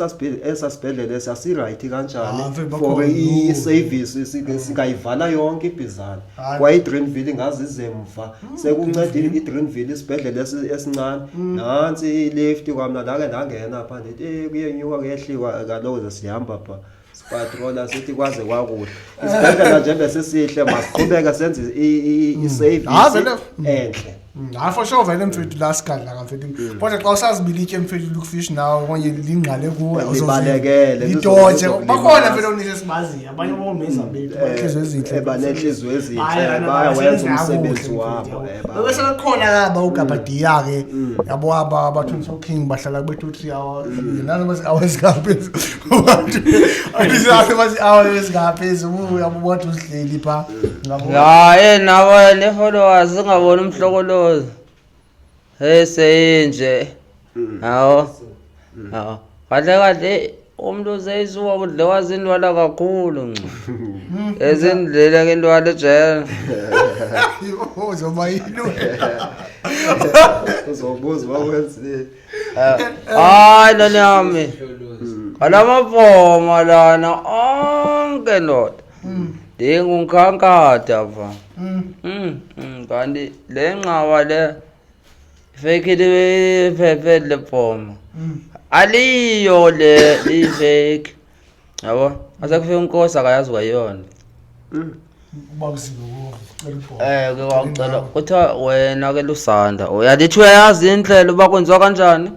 [SPEAKER 2] esasibhedlela esasiright kanjani
[SPEAKER 1] Ah, mfethu,
[SPEAKER 2] for
[SPEAKER 1] bakhona.
[SPEAKER 2] i-service singayivala yonke ibhizana.
[SPEAKER 1] Hayi.
[SPEAKER 2] Kwaye iDreenville ingazize mva sekunceda iDreenville isibhedlela esincane nantsi ilift kwamna ndake ndangena pha ndithi kuyenyuka kuyehliwa kaloku ze sihamba pha sipatrola sithi kwaze kwakuhle isibhedlela nje besisihle masiqhubeke senze
[SPEAKER 1] Hayi,
[SPEAKER 2] i-service
[SPEAKER 1] vele.
[SPEAKER 2] enhle.
[SPEAKER 1] Hayi for sure vele mfethu la sigadla kamfethu. Kodwa xa usazibila itye mfethu look fish nawe okanye lingqale kuwe
[SPEAKER 2] Libalekele,
[SPEAKER 1] Litoje.
[SPEAKER 2] lizokulimaza.
[SPEAKER 1] Bakhona mfethu onise sibaziyo abanye boneza bethu banhliziyo ezinhle.
[SPEAKER 2] Banenhliziyo ezinhle
[SPEAKER 1] Hayi, bana
[SPEAKER 2] bayawenza
[SPEAKER 1] basebenza
[SPEAKER 2] umsebenzi
[SPEAKER 1] kakuhle,
[SPEAKER 2] wabo
[SPEAKER 1] mfethu, yabo. Bese bekhona aba ugabadiya ke yabo aba abathunisa king bahlala kube 2 3 hours nazo bese hours ngaphezulu. Andizazi bese hours ngaphezulu yabo bathi usihleli pha. Ngabo.
[SPEAKER 3] Ya eh nabo ne followers singabona umhlokolozi. Hey seyinje. Hawo. Hawo. Kahle kahle umuntu useyisuka kudliwa zindwala kakhulu nca. Ezindlela ke intwala ejele.
[SPEAKER 1] Uzoba yini wena?
[SPEAKER 2] Uzobuza uba wenzeni.
[SPEAKER 3] Hayi lona yami. Alamabhoma lana onke ndoda. Ndingungikhankatha pha. Kanti le nqawa le fake iphephe lebhoma. Aliyo le i-fake. Yabo, asekufika inkosi akayazi kwayona.
[SPEAKER 1] Ubabuzile ukucela ibhola.
[SPEAKER 3] Ke kwakucela kuthiwa wena ke Lusanda, uyalithi uyayazi indlela uba kwenziwa kanjani?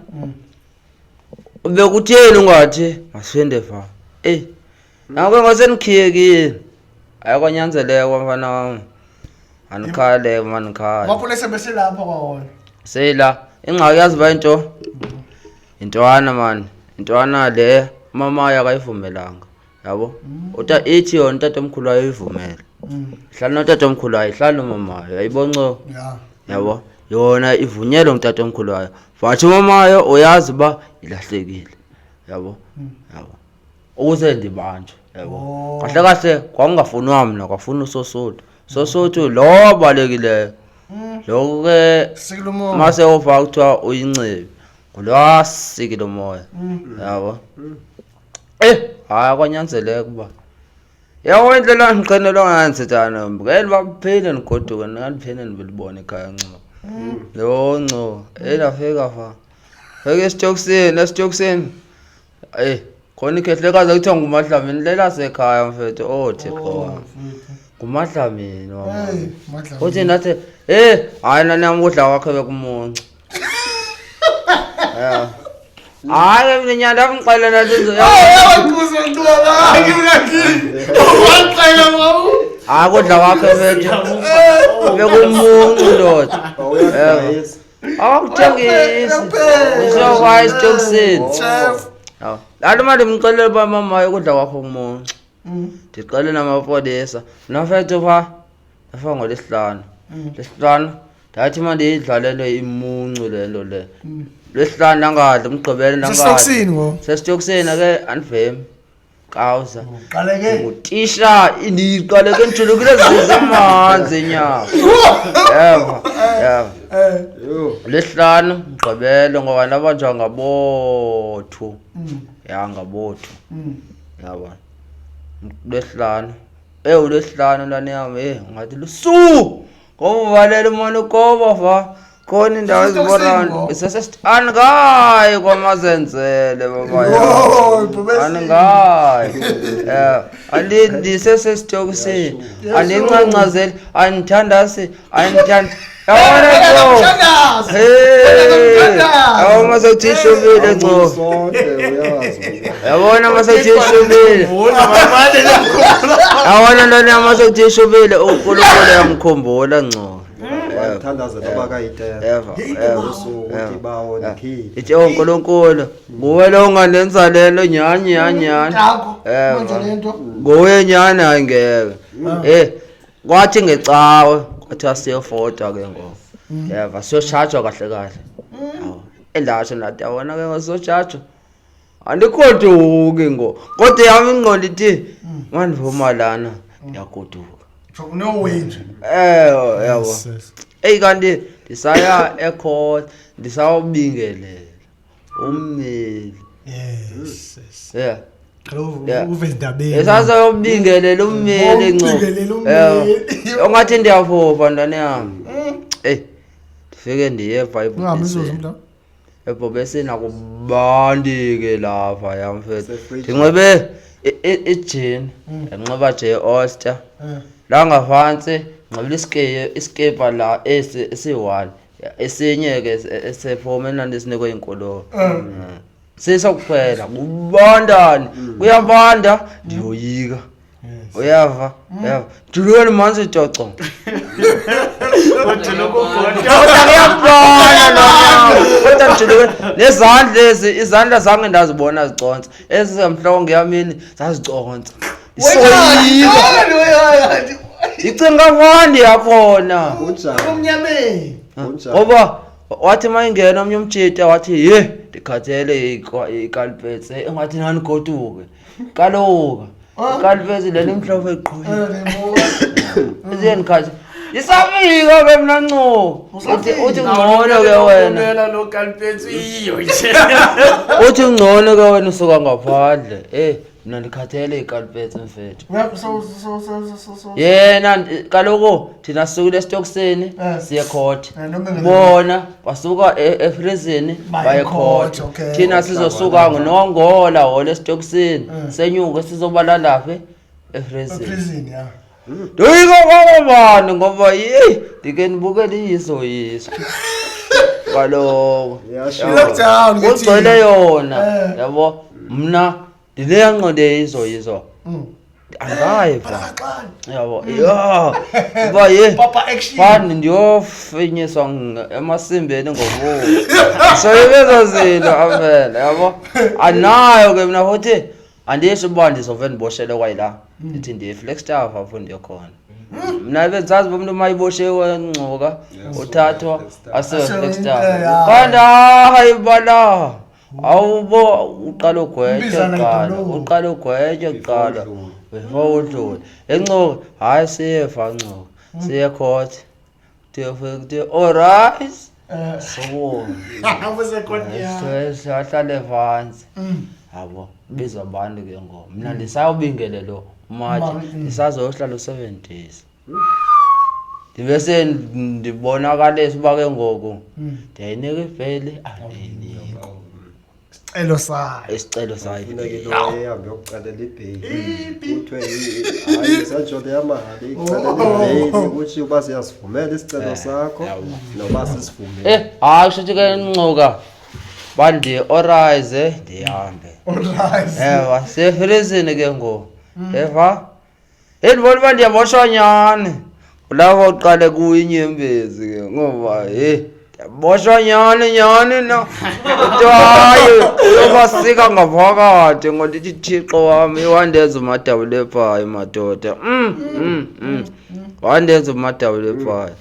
[SPEAKER 3] Ubekutheni ungathi masifende fa. Eh. Nanko ngasengikhiyekile. Ayakwanyanzeleka mfana wami. Anikhale manikhale.
[SPEAKER 1] Amapolisa beselapha kwawona.
[SPEAKER 3] Seyila ingxaki yazi uba into intwana mani intwana le mama akayivumelanga yabo uta ithi yona utatomkhulu ayoyivumela ihlala notatomkhulu wayo ihlala nomamayo yayibonco
[SPEAKER 1] Ya.
[SPEAKER 3] yabo yona ivunyelwe ngutatomkhulu wayo but umamayo uyazi uba ilahlekile yabo yabo ukuze ndibanjwe yabo
[SPEAKER 1] Oh.
[SPEAKER 3] kahle kahle kwakungafunwa mna kwafuna usosuthu sosuthu lo wabalekileyo lokhu ke
[SPEAKER 1] Sikile umoya.
[SPEAKER 3] mase uva kuthiwa uyincebi ngulwasikile umoya yabo hayi kwanyanzeleka uba yabo indlela ndiqinelwa ngayo ndithethana ngeke baphinde ndigoduke ndingaphinde ndilibone ekhaya nco lo nco ndafika fa fika esitokisini esitokisini khona ikhehlekazi ekuthiwa ngumadlamini lelasekhaya mfethu oh thixo wam ngumadlamini wam
[SPEAKER 1] Hey, Madlamini.
[SPEAKER 3] uthi ndathi hayi nani yam ukudla kwakhe bekumuncu ya hayi ke mina nyanda ndamxelela ndathi hayi kudla kwakhe bethu bekumuncu ndoda
[SPEAKER 2] Awuyadayisa.
[SPEAKER 3] awukuthengisi usiyokwa esitokisini
[SPEAKER 1] Chef.
[SPEAKER 3] Hawu. Laa mali ndimxelele uba mama ukudla kwakho kumuncu. Ndixele namapolisa. Mna mfethu phaa ndafa ngoLwesihlanu. Lwesihlanu ndathi uma ndiyidlale le imuncu le nto le. Lwesihlanu ndangadli, uMgqibelo ndangadli.
[SPEAKER 1] Sesitokisini ngoku.
[SPEAKER 3] Sesitokisini ke andivemi. Kawuza.
[SPEAKER 1] Uqaleke.
[SPEAKER 3] Ngutisha ndiqaleke ndijulukile zimanzi enyawo. Yeva, yeva.
[SPEAKER 2] Yho.
[SPEAKER 3] Lwesihlanu Mgqibelo ngoba ndabanjwa ngabothu. Ya ngabothu. Yabona. Lwesihlanu. Ulwesihlanu ntwana yam, ungathi lusuku. Ngoba uvalela umona ukoba fa. Khona indawo
[SPEAKER 1] Sesitokisini
[SPEAKER 3] eziborani.
[SPEAKER 1] ngoku.
[SPEAKER 3] Andingayi kwamazenzele baba yam.
[SPEAKER 1] Yho, ibhubesi.
[SPEAKER 3] Andingayi. Andisesesitokisini. Andincancazeli, andithandasi, andithanda. Yabona nto.
[SPEAKER 1] Mthandazo.
[SPEAKER 3] Hey.
[SPEAKER 1] Mthandazo.
[SPEAKER 3] Yabona mase kuthi ishubile nco.
[SPEAKER 2] Sonke uyazi.
[SPEAKER 3] Yabona mase kuthi ishubile. Yabona ntoni yam mase kuthi ishubile uNkulunkulu uyamkhumbula nco.
[SPEAKER 2] Wathandaza noba kayitena.
[SPEAKER 3] Eva, eva.
[SPEAKER 2] Usuku uthi bawo ndikhiphe.
[SPEAKER 3] Ithi oh Nkulunkulu, nguwe lo ungandenza le nto nyhani nyhani nyhani.
[SPEAKER 1] Takho.
[SPEAKER 3] Eva.
[SPEAKER 1] Wenza le nto.
[SPEAKER 3] Nguwe nyhani hayi ngeke. Kwathi ngecawe kwathiwa siyofota ke ngoku. Yeva siyotshajwa kahle kahle. Yabo. Endatsho ndathi yabona ke ngoku siyotshajwa. Andikhoduki ngoku. Kodwa yam ingqondo ithi mandivuma lana ndiyagoduka.
[SPEAKER 1] So, no way nje.
[SPEAKER 3] Ewe yabo.
[SPEAKER 1] Yes, yes.
[SPEAKER 3] Eyi kanti ndisaya ecourt ndisawubingelela ummeli.
[SPEAKER 1] Yes, yes.
[SPEAKER 3] Yeah.
[SPEAKER 1] Kaloku
[SPEAKER 3] Yeah.
[SPEAKER 1] uve ezindabeni.
[SPEAKER 3] Esasayobingelela ummeli nco.
[SPEAKER 1] Ubingelela ummeli.
[SPEAKER 3] Ongathi ndiyaphupha ntwana yam. Eyi ndifike ndiye phaa
[SPEAKER 1] Ungahambi izuzu
[SPEAKER 3] ebhubesini.
[SPEAKER 1] mntu.
[SPEAKER 3] Ebhubesini akubandi ke lapha yam mfethu.
[SPEAKER 2] Sefrijini.
[SPEAKER 3] Ndinxibe ijini, ndinxiba nje i-oyster. La ngaphansi nxibe iskipa la esi esiyi-one. Esinye ke esefomu enandisinikwe inkolo. Siso kuphela kubandani kuyabanda ndiyoyika. Uyava? Uyava. Ndilweni manzi coco. Kodwa kuyabona lona. Kodwa ndijuluke nezandla ezi izandla zange ndazibona ziconsa. Ezi zamhlongo yamini zaziconsa. Ndisoyika. Ndicinga fani yakhona.
[SPEAKER 2] Kunjani?
[SPEAKER 1] Kumnyameni.
[SPEAKER 2] Kunjani?
[SPEAKER 3] Ngoba wathi mayingena omnye umjita wathi ye ndikhathele ikalipetse engathi nanigoduke. Kaloku ikalipetse lena imhlophe qho. Iziye ndikhathi isafika ke mna nco. Uthi ngcono ke wena.
[SPEAKER 5] Lo kalipetsi iyo nje.
[SPEAKER 3] Uthi ngcono ke wena usuka ngaphandle. Mna ndikhathele ikalipetse mfethu.
[SPEAKER 1] So so so so so.
[SPEAKER 3] Yena kaloku thina sisukile esitokisini siye court. Bona basuka efrizini baye court. Thina sizosuka nongola hole esitokisini senyuke sizobala lapha efrizini.
[SPEAKER 1] Prison ya.
[SPEAKER 3] Ndoyika kwabani ngoba yeyi ndike ndibukele iyiso yiso. Kaloku.
[SPEAKER 1] Lockdown ngithi.
[SPEAKER 3] Ugcwele yona yabo mna ndileya ngqondo yeyiso yiso. Angayi pha. Yabo. Ya. Uba ye.
[SPEAKER 1] Papa action.
[SPEAKER 3] Fani ndiyofinyiswa emasimbeni ngobuso. Soyibezo zinto avele yabo. Anayo ke mina futhi andisho uba ndizove ndiboshele kwayila. Ndithi ndiye Flagstaff apho ndiyokhona. Mna bendisazi uba umntu mayiboshiwe ngcuka uthathwa asiwe Flagstaff. Kanti hayi bala. Awubo uqala ugwethe kuqala, uqala ugwethe kuqala. Before udlule. Encuka hayi siyefa ncuka. Siye court. Kuthiwe all right. Sukuma. Siyahlale phansi. Yabo bizwa abantu ke ngoku. Mna ndisawubingelelo umathi ndisazohlala u7 days. Ndibese ndibonakalisa uba ke ngoku ndiyayinika ibheli andiyinika.
[SPEAKER 1] Isicelo sayo.
[SPEAKER 3] Isicelo sayo.
[SPEAKER 2] Funeka into ehambe yokucelela ibheyili. Kuthiwe hayi sajole yamali icelela ibheyili kutshiwo uba siyasivumela isicelo sakho noba sisivumele.
[SPEAKER 3] Hayi kusho ke ncuka. Bandi-orize ndihambe.
[SPEAKER 1] Orize.
[SPEAKER 3] Eva sefrizini ke ngoku. Eva. Ndibona uba ndiyaboshwa nyhani. Kulapho uqale kuyinyembezi ke ngoba hey Boshwa nyhani nyhani na. Kuthiwa hayi uyobasika ngaphakathi ngodithi Thixo wam iwandenza umadabula ebhayi madoda. Wandenza umadabula ebhayi.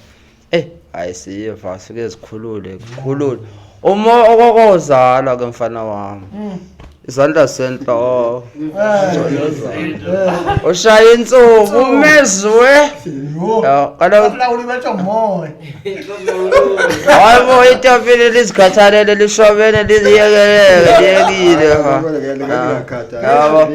[SPEAKER 3] Eyi hayi siye phaa sifike zikhulule zikhulule. Uma okokozalwa ke mfana wam. Izandla sentloko. Ushaya intsuku umezwe. Ya, kaloku
[SPEAKER 1] Lawula ibethwa ngumoya.
[SPEAKER 3] Hayi bo itafile lizikhathalele lishwabene liziyekeleke liyekile ha. Yabo.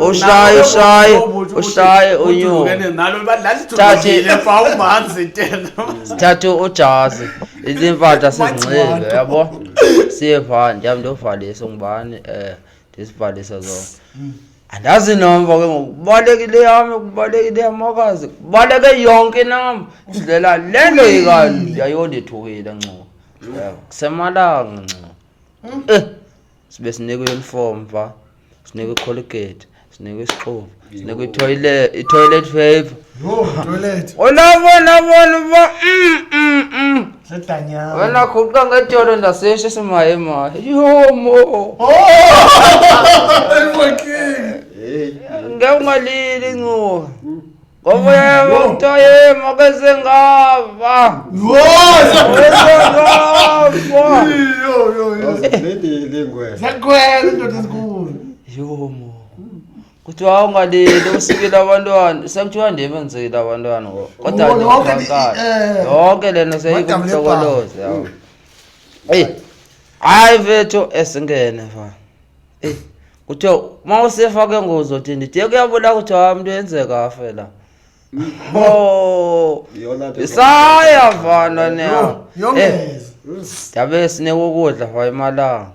[SPEAKER 3] Ushaye ushaye ushaye unyuke.
[SPEAKER 5] Nalo lalithulukile pha umanzi tena.
[SPEAKER 3] Sithathe ujazi izimpahla sizinxibe yabo. Siye phaa ndiyam ndiyovalisa ngubani ndizibhalise zonke. Andazi inamba ke ngoku kubalekile yam kubalekile yamakazi kubaleke yonke inamba indlela le nto ikani yayondethukile nco. Yabo, kusemalanga nco. Sibe sinikwe i-uniform phaa, sinikwe i-Colgate, sinikwe isixubo, sinikwe i-toilet paper.
[SPEAKER 1] Yho, toilet.
[SPEAKER 3] Ulabona bona uba
[SPEAKER 1] Sedanyana.
[SPEAKER 3] Wena khuqa ngedolo ndaseshe simayemaye. Yho mo.
[SPEAKER 1] Oh! Fucking.
[SPEAKER 2] Hey.
[SPEAKER 3] Ngeke ungalili ncuka. Ngoba yebo kuthiwa yema keze ngapha.
[SPEAKER 1] Yho!
[SPEAKER 3] Keze ngapha.
[SPEAKER 1] Yo yo yo.
[SPEAKER 2] Azilindile ingwe.
[SPEAKER 1] Siyakwela indoda ezinkulu.
[SPEAKER 3] Yho mo. Kuthiwa ungalili usikile abantwana. Sekuthiwa ndim endizikile abantwana ngoku. Kodwa
[SPEAKER 1] Oh, yonke
[SPEAKER 3] ndingankani. Yonke le nto
[SPEAKER 1] Madam
[SPEAKER 3] seyikumhlokolozi yabo. Eyi, hayi mfethu esingene fa. Eyi, kuthiwa uma usifa ke ngoku uzothi ndithi kuyabula kuthiwa hayi umntu yenzeka afe la. Oh,
[SPEAKER 2] Iyona nto.
[SPEAKER 3] isaya fana ne.
[SPEAKER 1] Yongeza.
[SPEAKER 3] Ndabe sinikwa ukudla fa emalanga.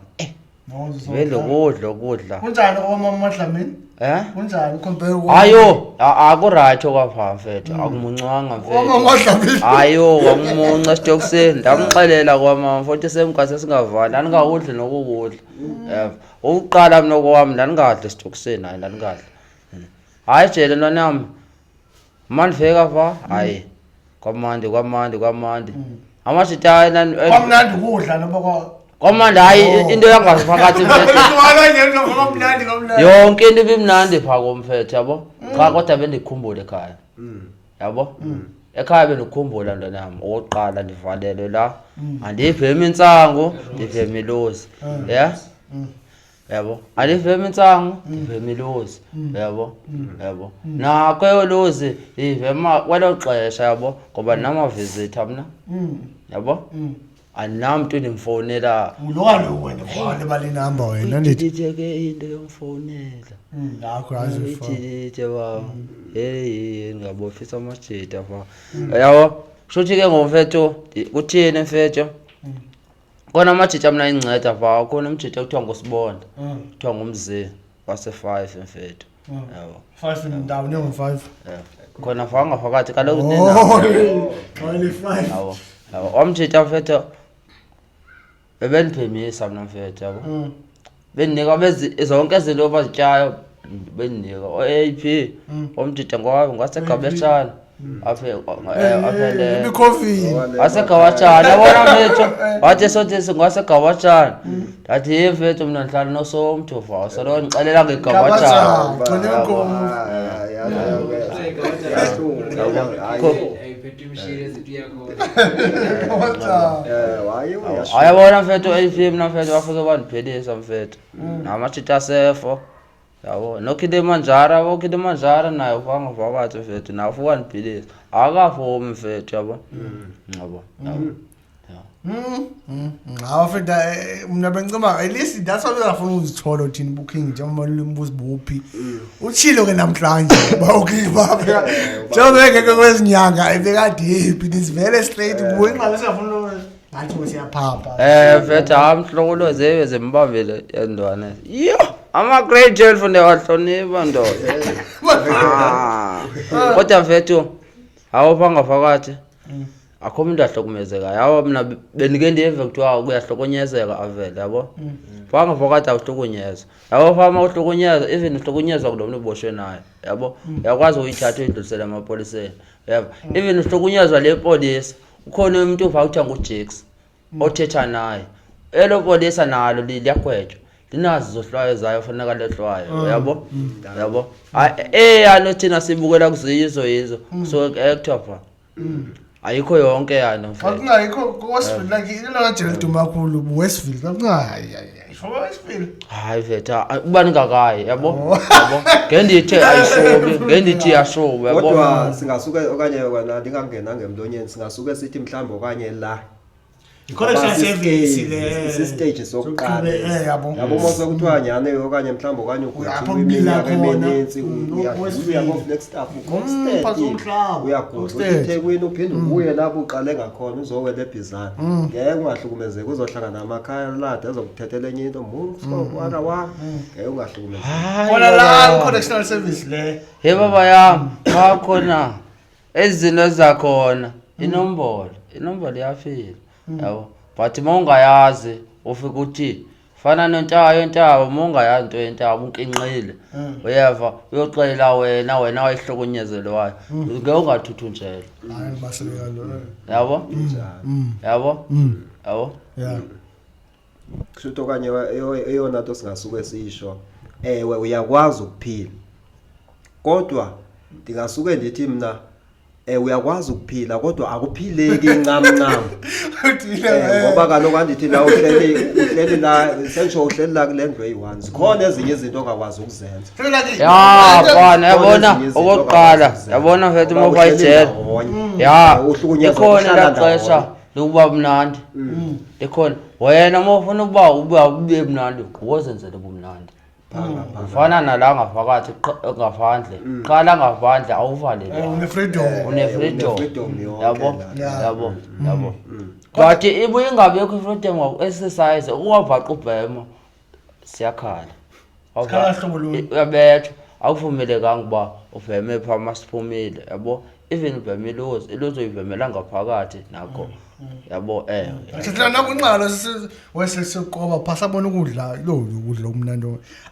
[SPEAKER 3] Vele ukudla ukudla.
[SPEAKER 1] Kunjani okwamama Dlamini?
[SPEAKER 3] Eh?
[SPEAKER 1] Kunjani compare
[SPEAKER 3] Ayo, akurayithi okwapha mfethu, akumuncwanga mfethu.
[SPEAKER 1] Okwamama Dlamini.
[SPEAKER 3] Hayo, kwakumunca esitokisini, ndamxelela kwamama futhi semkase singavani, ndandingakudli nokukudla. Yebo. Ukuqala mna okwam ndandingadli esitokisini, hayi ndandingadli. Hayi jele ntwana yam. Mandifika pha, hayi. Kwamandi, kwamandi, kwamandi. Amashita hayi
[SPEAKER 1] Kwamnandi ukudla noba kwa
[SPEAKER 3] kwamandi hayi into yangaphakathi mfethu.
[SPEAKER 1] Kwamnandi kwamnandi.
[SPEAKER 3] Yonke into ibimnandi phaa komfethu yabo. Cha kodwa bendikhumbule ekhaya. Yabo? Ekhaya bendikhumbula ntwana yam okokuqala ndivalelwe la. Andiyibhemi intsangu, ndibhema ilozi. Yeah? Yabo? Andiyibhemi intsangu, ndibhema ilozi. Yabo? Yabo. Nakho elozi ndiyibhema kwelo xesha yabo ngoba ndinamavizitha mna. Yabo? Andinamntu ndimfowunela.
[SPEAKER 1] Lo kaloku wena vale bale number wena ndithi.
[SPEAKER 3] Ithi ke into yomfowunela.
[SPEAKER 1] Akho yazi
[SPEAKER 3] Ithi baba. Hey, ngabofisa amajita fa. Yabo, shuthi ke ngomfethu kuthini mfethu? Kona amajita mina inceda fa, khona umjita kuthiwa nguSibonda, kuthiwa ngumzi wase-5 mfethu. Yabo.
[SPEAKER 1] 5 ndawo nengo 5.
[SPEAKER 3] Khona fa ngaphakathi kaloku
[SPEAKER 1] Oh, only 5.
[SPEAKER 3] Yabo. Yabo, wamjita mfethu bebendibhemisa mna mfethu yabo. Bendinika bezi zonke izinto abazityayo bendinika o-A P omjita ngwasegabetshana apha apha le
[SPEAKER 1] Ibicoffee.
[SPEAKER 3] wasegawatshana yabona mfethu wathi sothi ngwasegawatshana ndathi ye mfethu mna ndihlala nosomthu va soloko ndixelela ngegawatshana
[SPEAKER 1] Gcwele inkomo.
[SPEAKER 4] Ayiphethe imishini ezithi uyakhona.
[SPEAKER 3] Ayabona mfethu A P mna mfethu bafike bandiphelisa mfethu namajita asefo yabo noKilimanjaro yabo Kilimanjaro naye ufanga phakathi mfethu naye ufika wandiphilisa akafumi mfethu yabo yabo yabo.
[SPEAKER 1] Hawu mfethu mna bengicima at least that's why bengafuna ukuzithola uthini booking njengoba umbuzo buphi. Utshilo ke namhlanje ba okay baba. Njengoba engekho kwezinyanga ebekade ephi nisivele straight kuwe ingxaki siyafuna ngathi siyaphapha.
[SPEAKER 3] Mfethu hayi mhlokolozi ebe zimbambile endwana. Yho, ama-grade 12 ndiyawahlonipha ndoda. Kodwa mfethu awupha ngaphakathi akho mntu ahlukumezekayo. Yabo mna bendike ndive kuthiwa kuyahlukunyezeka avele yabo. Phaa ngaphakathi awuhlukunyezwa. Yabo phaa uma uhlukunyezwa even uhlukunyezwa kulo mntu uboshwe naye yabo. Uyakwazi uyithatha uyidlulisele emapoliseni uyeva. Even uhlukunyezwa le polisa ukhona umntu phaa kuthiwa nguJakes. Othetha naye elo polisa nalo liyagwetywa, linazo izohlwayo zayo funeka lehlwayo, uyabo, yabo. Hayi, eyano thina sibukela kuziyizo yizo, so actor pha ayikho yonke yana, mfethu.
[SPEAKER 1] Akungayikho Westville, like ilona jele liduma kakhulu Westville. Hayi, hayi, Westville.
[SPEAKER 3] Hayi mfethu, uba ningakayi, yabo, yabo, ngendithe ayishobi, ngendithi iyashoba, yabo.
[SPEAKER 2] Kodwa singasuke okanye wena ndingangenanga emlonyeni, singasuke sithi mhlawumbi okanye la
[SPEAKER 1] I-correction service le.
[SPEAKER 2] Sisiteji sokuqala.
[SPEAKER 1] Yabo.
[SPEAKER 2] Yabo, uma sekuthiwa nyhani okanye mhlawumbi okanye
[SPEAKER 1] Apho
[SPEAKER 2] ugwethiwe
[SPEAKER 1] kubila
[SPEAKER 2] iminyaka
[SPEAKER 1] khona.
[SPEAKER 2] eminintsi,
[SPEAKER 1] Westville.
[SPEAKER 2] uya koFlagstaff,
[SPEAKER 1] Phantsi komhlaba.
[SPEAKER 2] uyagoda
[SPEAKER 1] Kokstad.
[SPEAKER 2] eThekwini, uphinde ubuye lapho uqale ngakhona, uzowela eBhizana. Ngeke ungahlukumezeki, uzohlangana namakhaya lade azokuthethela enye into mumswara wa, ngeke ungahlukumezeki.
[SPEAKER 3] Hayi,
[SPEAKER 1] Khona la
[SPEAKER 3] baba.
[SPEAKER 1] i-correctional service le.
[SPEAKER 3] He baba yam, bakhona izinto zakhona, inombolo iyafika, yabo, but uma ungayazi ufika uthi fana nentaba yentaba, uma ungayazi into yentaba unkinqile, uyeva, uyoxelela wena wayihlukunyezelwayo, ngeke ungathuthunjelwa.
[SPEAKER 1] Hayi, baseleka lo.
[SPEAKER 3] Yabo, yabo, yabo.
[SPEAKER 1] Yeah.
[SPEAKER 2] Kusho okanye eyona nto singasuke sisho, ewe, uyakwazi ukuphila, kodwa ndingasuke ndithi mna uyakwazi ukuphila kodwa akuphileki ncam ncam. Ngoba kaloku andithi la uhleli la, sengisho uhleli la kule ndlu eyi-one, zikhona ezinye izinto ongakwazi ukuzenza.
[SPEAKER 3] Ya bana, yabona,
[SPEAKER 2] Khona ezinye izinto
[SPEAKER 3] okokuqala,
[SPEAKER 2] ongakwazi ukuzenza.
[SPEAKER 3] yabona mfethu,
[SPEAKER 2] Ngoba
[SPEAKER 3] uma
[SPEAKER 2] uhleli
[SPEAKER 3] ijele
[SPEAKER 2] ndawonye.
[SPEAKER 3] ya,
[SPEAKER 2] Uhlukunyezwa
[SPEAKER 3] ikhona
[SPEAKER 2] ukuhlala
[SPEAKER 3] elaa xesha
[SPEAKER 2] ndawonye.
[SPEAKER 3] lokuba mnandi, likhona. Wena uma ufuna ukuba ube mnandi, wozenzele ubumnandi. Ufana nala ngaphakathi, ngaphandle, qala ngaphandle awuvalele.
[SPEAKER 1] Une-freedom.
[SPEAKER 3] Une-freedom.
[SPEAKER 2] Une-freedom yonke
[SPEAKER 3] Yabo.
[SPEAKER 2] la.
[SPEAKER 3] Yabo, but ibuye ingabekho i-freedom ngoku-exercise, ungavaqi ubhema, siyakhala.
[SPEAKER 1] Sikhala hlobo luni?
[SPEAKER 3] Uyabethwa, akuvumelekanga uba ubheme phaa masiphumile, yabo. Even ubheme iluzi, iluzi uyibhemela ngaphakathi nakho, yabo.
[SPEAKER 1] Sithela nakunqalo wesesiqoba pha, sabona ukudla lo ukudla okumnandi.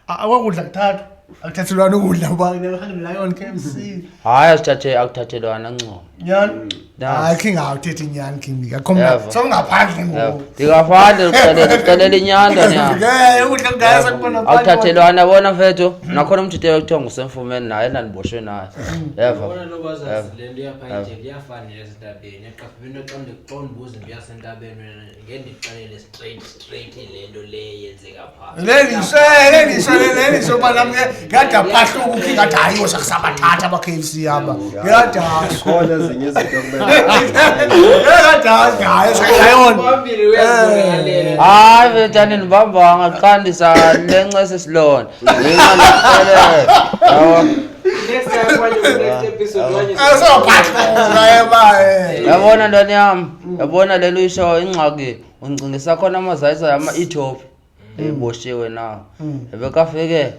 [SPEAKER 1] Akwakudla kuthathwa, akuthathelwana ukudla ba Lion KFC.
[SPEAKER 3] Hayi, asithathe, akuthathelwana ncoma.
[SPEAKER 1] Nyani?
[SPEAKER 3] Na.
[SPEAKER 1] Hayi king, awuthethe inyani king. Akho mna.
[SPEAKER 3] Yebo.
[SPEAKER 1] Sokungaphandle ngoku.
[SPEAKER 3] Ndingaphandle, ndixelela inyanda nya.
[SPEAKER 1] Yeah, ukudla kudala sakubona.
[SPEAKER 3] Akuthathelwana, yabona mfethu, nakhona umjita ekuthiwa ngusemfumeni naye endandiboshwe naye, yeva.
[SPEAKER 4] Yabona, nobazazi le nto yapha ejele iyafana neyasentabeni. Yaqapha into xa undibuza into yasentabeni wena, ngeke ndikuxelele straight le nto le yenzeka phaa.
[SPEAKER 1] Lelisho bana mke ngada phahluka ukhe ngathi hayi sakusabathatha aba KFC aba. Ngiyadasho.
[SPEAKER 2] Khona ezinye izinto okumele
[SPEAKER 1] Ngiyadasho hayi sakayona.
[SPEAKER 4] Phambili uyazibonakalela.
[SPEAKER 3] Hayi mfethu, andindibambanga, qha ndisalenca sesilonda, yabo.
[SPEAKER 4] Next time okanye next episode okanye
[SPEAKER 1] Asophahluka eba.
[SPEAKER 3] Yabona ntoni yam, yabona le nto uyishoyo, ingxaki undicingisa khona amazayisa ama-Ethiopia eboshiwe nawo, ebekafike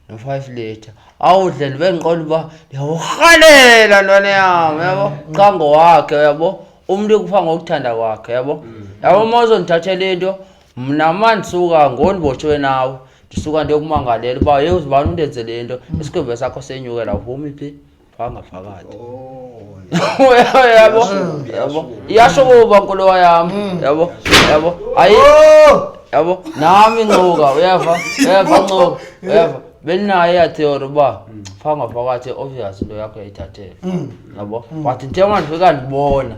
[SPEAKER 3] no-5 litre awudle, ndibe ndiqonda uba ndiyawurhalela, ntwana yam, yabo, qha ngowakhe, yabo, umntu kupha ngokuthanda kwakhe, yabo, yabo. Uma uzondithathela into mna, ma ndisuka ngondibotshiwe nawe, ndisuka ndiyokumangalela uba ye uzibani undenzele into, isigwebo sakho senyukela, awuvumi phi phaa ngaphakathi.
[SPEAKER 2] Oh,
[SPEAKER 3] Yabo, yabo, iyasho kuba nkuluwa yam, yabo, yabo, ayi, yabo, nami ncuka, uyeva, uyeva ncuka, uyeva, bendinayo eya theory uba phaa ngaphakathi obvious into yakho yayithathela, yabo, but njengoba ndifika ndibona,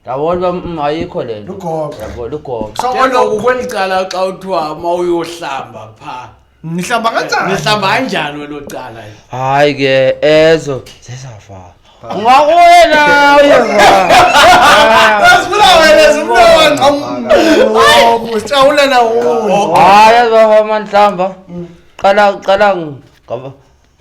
[SPEAKER 3] ndabona uba ayikho le nto.
[SPEAKER 1] Lugogo.
[SPEAKER 3] Yabo, lugogo.
[SPEAKER 1] So
[SPEAKER 5] Ke kweli cala xa uthiwa uma uyohlamba phaa,
[SPEAKER 1] Nihlamba kanjani?
[SPEAKER 5] Nihlamba kanjani welo cala?
[SPEAKER 3] Hayi ke, ezo zezafana ungakuye nawe, uyeva.
[SPEAKER 1] Sifuna wena, sifuna wena. Sitshawulana wona.
[SPEAKER 3] Hayi, azibafama ndihlamba, qala qala ngaba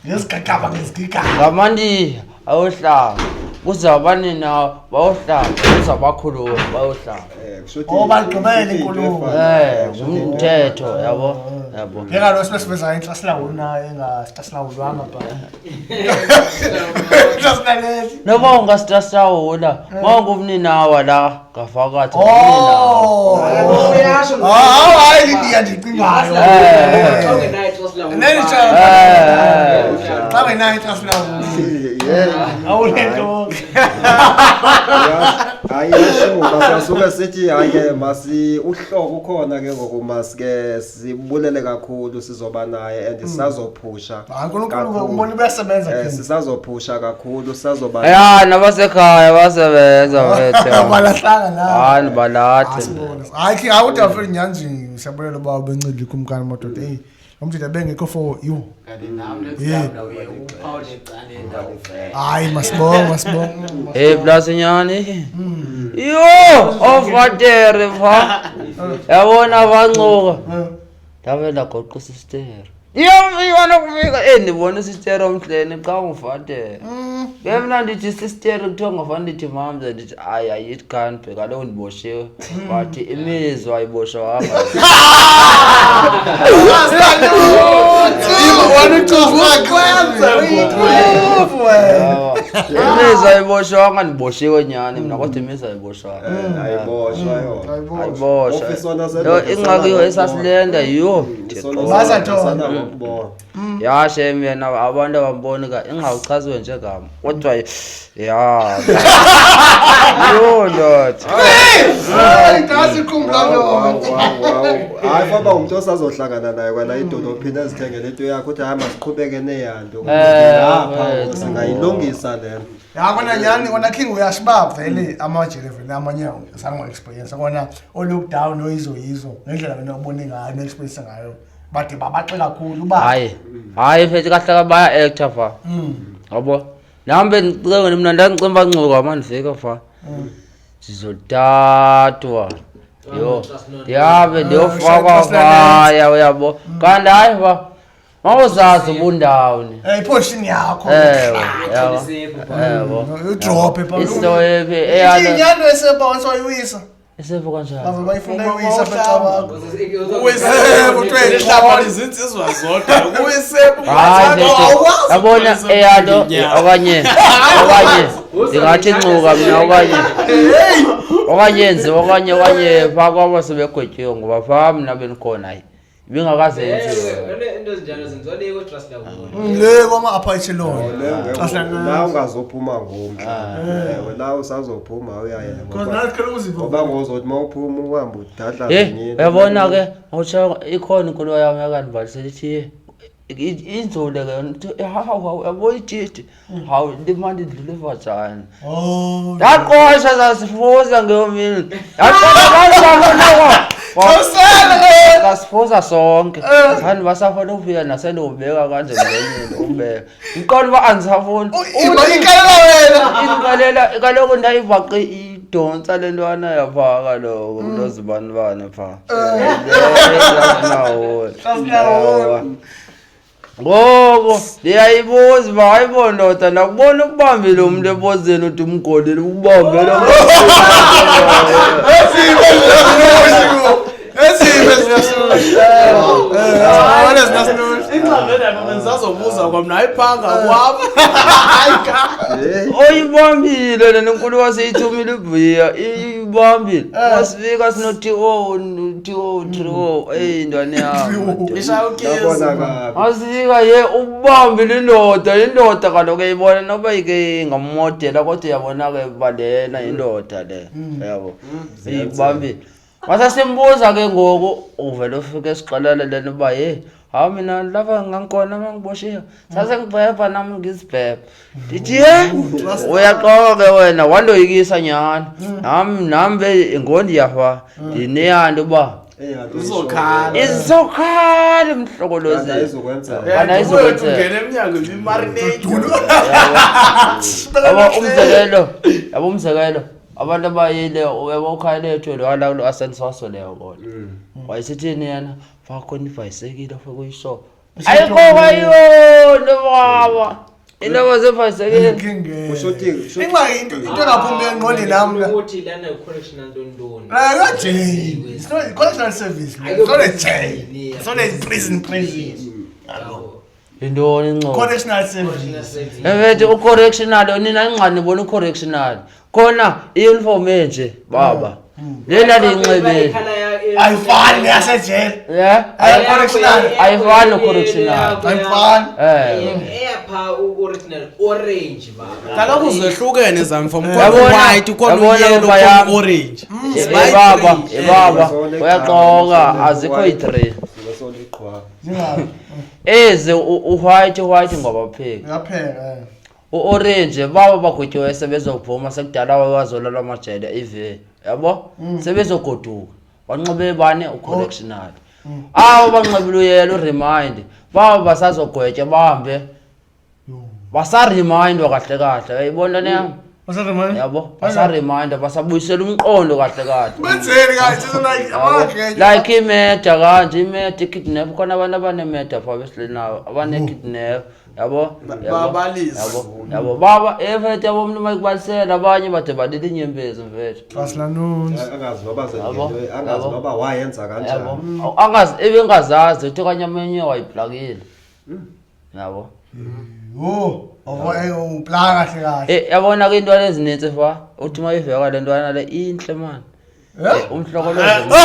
[SPEAKER 1] Ngezigagaba ngezigigaba.
[SPEAKER 3] Ngamandiya ayohlamba, kuze abanina bayohlamba, kuze abakhulu bayohlamba.
[SPEAKER 2] Kusho ukuthi
[SPEAKER 1] Oh, baligqibele
[SPEAKER 2] kusho ukuthi into
[SPEAKER 1] inkulumo.
[SPEAKER 2] efanayo, kusho ukuthi into
[SPEAKER 3] Ngumthetho, yabo, yabo.
[SPEAKER 1] Ngeke sibesiveza inhlasilawulo nayo engahlasilawulwanga ba. Inhlasilawulesi.
[SPEAKER 3] Noba ungasitahlawula, ma ungumninawa la ngaphakathi.
[SPEAKER 1] Oh.
[SPEAKER 4] Uyasho.
[SPEAKER 1] Hayi, hayi, lidiya ndicingayo.
[SPEAKER 4] Xa ungenayo
[SPEAKER 1] Xa ngenayo itrasi lawo. Awunento.
[SPEAKER 2] Hayi yashuba sasuke sithi hayi ke masi uhloko ukhona ke ngoku masike sibulele kakhulu sizoba naye and sisazophusha.
[SPEAKER 1] Hayi uNkulunkulu
[SPEAKER 2] kakhulu.
[SPEAKER 1] umbona uyasebenza
[SPEAKER 2] Eh
[SPEAKER 1] King.
[SPEAKER 2] sisazophusha kakhulu sisazoba
[SPEAKER 3] Ya nabasekhaya basebenza wethu.
[SPEAKER 1] Abalahlanga la.
[SPEAKER 3] Hayi balahle.
[SPEAKER 1] Asibone. Hayi King awuthi afike nyanjini siyabulela uba bencedile kumkani madoda. Hey, lo mntu bengekho for you.
[SPEAKER 5] Kanti nam next
[SPEAKER 1] Yeah.
[SPEAKER 5] time ndawuye uphawule ecaleni ndawuvela.
[SPEAKER 1] Hayi masibonge masibonge.
[SPEAKER 3] Hey plus nyani. Yo, ofatere fa. Yabona bancuka. Ndabe ndagoqa isistere. Iyofika nokufika eh ndibona isistere omhlene xa ungufatere. Ke mna ndithi isistere kuthiwa ngafana ndithi mamza ndithi hayi ayithi can't be kaloku ndiboshiwe. Wathi imizwa ayiboshwanga. Imizwa ayiboshwanga ndiboshiwe nyhani mna kodwa imizwa ayiboshwanga.
[SPEAKER 2] Ayiboshwa yona.
[SPEAKER 3] Ayiboshwa.
[SPEAKER 2] Ofisona
[SPEAKER 3] Yo ingxaki yo esasilenda yho. Thixo.
[SPEAKER 1] Basathona.
[SPEAKER 2] ngokubona.
[SPEAKER 3] Ya shem yena abantu abamboni ka ingawuchaziwe njegama kodwa ya. Yho ndoda.
[SPEAKER 1] Hayi kasi khumbula
[SPEAKER 2] Wow,
[SPEAKER 1] lo.
[SPEAKER 2] wow, wow. Hayi faba umuntu osazohlangana naye kwala edolophini azithengele into yakho uthi hayi masiqhubeke neyanto. Ngapha
[SPEAKER 3] wethu.
[SPEAKER 2] singayilungisa lena.
[SPEAKER 1] Ya kona nyani kona King uyashibaba vele amajele vele amanye zange experience kona o lockdown oyizo yizo ngendlela wena obone ngayo ne experience ngayo bade babaxe kakhulu uba
[SPEAKER 3] Hayi. Hayi mfethu kahle baya actor fa. Yabo. Nami bendicinga mina ndandicimba ncuka mandifika fa. Sizotatwa. Yho. Ndiyabe ndiyofakwa phaya uyabo. Kanti hayi fa. Mawuzazi ubundawuni.
[SPEAKER 1] eh iportion yakho
[SPEAKER 3] Ewe, yabo. Yebo.
[SPEAKER 1] udrop pha
[SPEAKER 3] Istoyepi eyalo.
[SPEAKER 1] inyani eseba soyiwisa
[SPEAKER 3] Isepho kanjani?
[SPEAKER 1] bave bayifuna iwisa pha
[SPEAKER 5] Uhlamba izinsizwa zodwa kuyisebu.
[SPEAKER 3] Hayi mfethu, yabona eyanto okanye okanye ndingathi ncuka mna okanye okanye yenziwe okanye okanye phaa kwabo sebegwetyiwe ngoba phaa mna bendikhona hayi ibingakaze yenziwe.
[SPEAKER 4] Into ezinjalo zenziwa le ko-trust lawo.
[SPEAKER 1] Le kwama upper echelon.
[SPEAKER 2] La ungazophuma ngomhla. Ewe la usazophuma uyayena.
[SPEAKER 1] Because nathi khona uziva.
[SPEAKER 2] Ngoba ngozothi mawuphuma uhambe udadla
[SPEAKER 3] Ye, uyabona ke ngawutshaya ikhona inkolo yami yakandibalisela ithi inzule ke yona ithi hawu hawu yabo itshiti hawu limane idlule vajana.
[SPEAKER 1] Oh.
[SPEAKER 3] Ndaqosha sasifuza ngeyomini. Yaqosha
[SPEAKER 1] Awusele.
[SPEAKER 3] Sasifuza sonke. Thani basafuna ukufika nasendiwubeka kanje mlonyeni ubeka. Ngiqonda uba andisafuni.
[SPEAKER 1] Ikalela wena.
[SPEAKER 3] Ingalela kaloku ndayivaqe idonsa le ntwana yapha kaloku kulozibanibani pha.
[SPEAKER 1] Sasinawo.
[SPEAKER 3] Ngoko ndiyayibuza uba hayibo ndoda ndakubona ukubambile umntu ebozeni uthi umgodile ukubambele.
[SPEAKER 1] Ezimbe zinasinushi. Eh, zinasinushi.
[SPEAKER 5] Ingxaki endaba ndisazobuza kwamna ayiphanga kwam.
[SPEAKER 3] Oyibambile le nkulu waseyithumile ibhiya ibambile. Masifika sino-T.O T.O 3O eyi ntwana yam.
[SPEAKER 5] Ishaya ugesi.
[SPEAKER 2] Yabona kabi.
[SPEAKER 3] Masifika ye ubambile indoda indoda kaloku eyibona noba ike ingamodela kodwa uyabona ke uba lena indoda le yabo iyibambile. Masasimbuza ke ngoku uvele ufike esixelele lena uba ye hawu mina lapha ngangikhona uma ngiboshiwe sase ngibhebha nami ngizibhebha ndithi ye uyaxoka ke wena wandoyikisa nyhani nam nam be ngondiyafa ndineyanto uba
[SPEAKER 5] Uzokhala.
[SPEAKER 3] izokhala mhlokolozi
[SPEAKER 2] Ayizukwenzeka.
[SPEAKER 3] Kanti ayizukwenzeka.
[SPEAKER 5] Ungena emnyango ibimarinate.
[SPEAKER 3] Yabo umzekelo, yabo umzekelo abantu abayile yabo ukhaya lethu lo wala kulo asensaso leyo kodwa. Wayesithini yena? Fakhona ibhayisekile afike kuyishop. Ayikho kwayona baba. Indaba zebhayisekile.
[SPEAKER 1] King.
[SPEAKER 2] Kusho ukuthi
[SPEAKER 1] Ingxaki into into engaphumi engqondweni nami la.
[SPEAKER 4] Ukuthi lana correctional ntontoni.
[SPEAKER 1] La la jail. It's not correctional service. It's not a jail. It's not a prison prison.
[SPEAKER 4] Yabo.
[SPEAKER 3] Yintoni ingxoxo?
[SPEAKER 1] Correctional
[SPEAKER 4] Correctional
[SPEAKER 1] service.
[SPEAKER 4] service.
[SPEAKER 3] Evethe ucorrectional nina ingxani nibona ucorrectional. Khona iuniform enje baba. Le ndiyinxibile
[SPEAKER 1] Ayifani neyasejele.
[SPEAKER 3] ye.
[SPEAKER 1] Ayi-correctional.
[SPEAKER 3] Ayifani no-correctional.
[SPEAKER 1] Ayifani.
[SPEAKER 4] Eyapha u-original orange baba.
[SPEAKER 5] Kaloku zehlukene zamfom, khona
[SPEAKER 3] Yabona-
[SPEAKER 5] white, khona
[SPEAKER 3] yabona
[SPEAKER 5] uyellow,
[SPEAKER 3] baba
[SPEAKER 5] khona
[SPEAKER 3] yam.
[SPEAKER 5] orange.
[SPEAKER 3] Ebaba, ebaba, uyaxoka, azikho yi-three.
[SPEAKER 2] Soliqhwa.
[SPEAKER 1] Zingabi.
[SPEAKER 3] Ezi u-white, white ngobapheki.
[SPEAKER 1] Uyapheka.
[SPEAKER 3] U-orange baba bagwetyiweyo sebezophuma, sekudala wazolala amajele ive, yabo, sebezogoduka banxibe bane u-correctional. Abo banxibile uyelo uremind, baba basazogwetya bahambe basaremindwa kahle kahle, uyayibona le yam?
[SPEAKER 1] Basaremind?
[SPEAKER 3] Yabo, basaremindwa, basabuyisela umqondo kahle kahle.
[SPEAKER 1] Benzeni kahle like abagwetya.
[SPEAKER 3] Like imeda kanje, imeda, ikidnap, khona abantu abanemeda phaa besileli nabo abane-kidnap, yabo.
[SPEAKER 5] Babalise.
[SPEAKER 3] Yabo baba efethu, yabo, umntu mayikubalisela abanye bade balila inyembezi mfethu.
[SPEAKER 1] Asilanunzi.
[SPEAKER 2] Angazi noba
[SPEAKER 3] Yabo,
[SPEAKER 2] zengelwe, angazi
[SPEAKER 3] yabo.
[SPEAKER 2] noba wayenza
[SPEAKER 3] Yabo,
[SPEAKER 2] kanjani.
[SPEAKER 3] angazi ebengazazi uthi okanye amenye wayiplakile, yabo.
[SPEAKER 1] Yo, uplaka kahle kahle.
[SPEAKER 3] Yabona ke intwana ezinintsi fa uthi uma iveka le ntwana le intle mani.
[SPEAKER 1] Eh?
[SPEAKER 3] Umhlokolozo.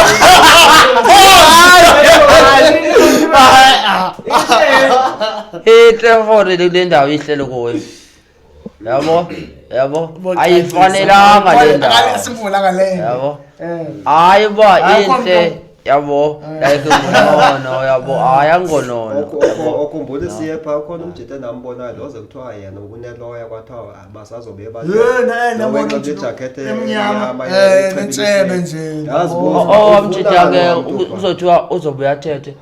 [SPEAKER 3] Intle for kule ndawo ihlele kuyo, yabo, ayifanelanga le ndawo.
[SPEAKER 1] Simvulanga le.
[SPEAKER 3] Yabo, hayi uba
[SPEAKER 1] Hayi,
[SPEAKER 3] intle, yabo, like ngonono, yabo, hayi angonono.
[SPEAKER 2] Okhumbula siye phaa, khona umjita endambonayo lo ze kuthiwa yena uneloya, kwathiwa basazobe
[SPEAKER 1] Yena ndabona
[SPEAKER 2] wenxibe
[SPEAKER 1] umjita
[SPEAKER 2] ijakhethe
[SPEAKER 1] emnyama,
[SPEAKER 2] echebile
[SPEAKER 1] nentshebe
[SPEAKER 2] iseyile.
[SPEAKER 1] nje.
[SPEAKER 2] Ndazibuza,
[SPEAKER 3] Oh,
[SPEAKER 2] ufuna
[SPEAKER 3] mjita ke
[SPEAKER 2] lo mntu phaa.
[SPEAKER 3] uzothiwa uzobuya athethe.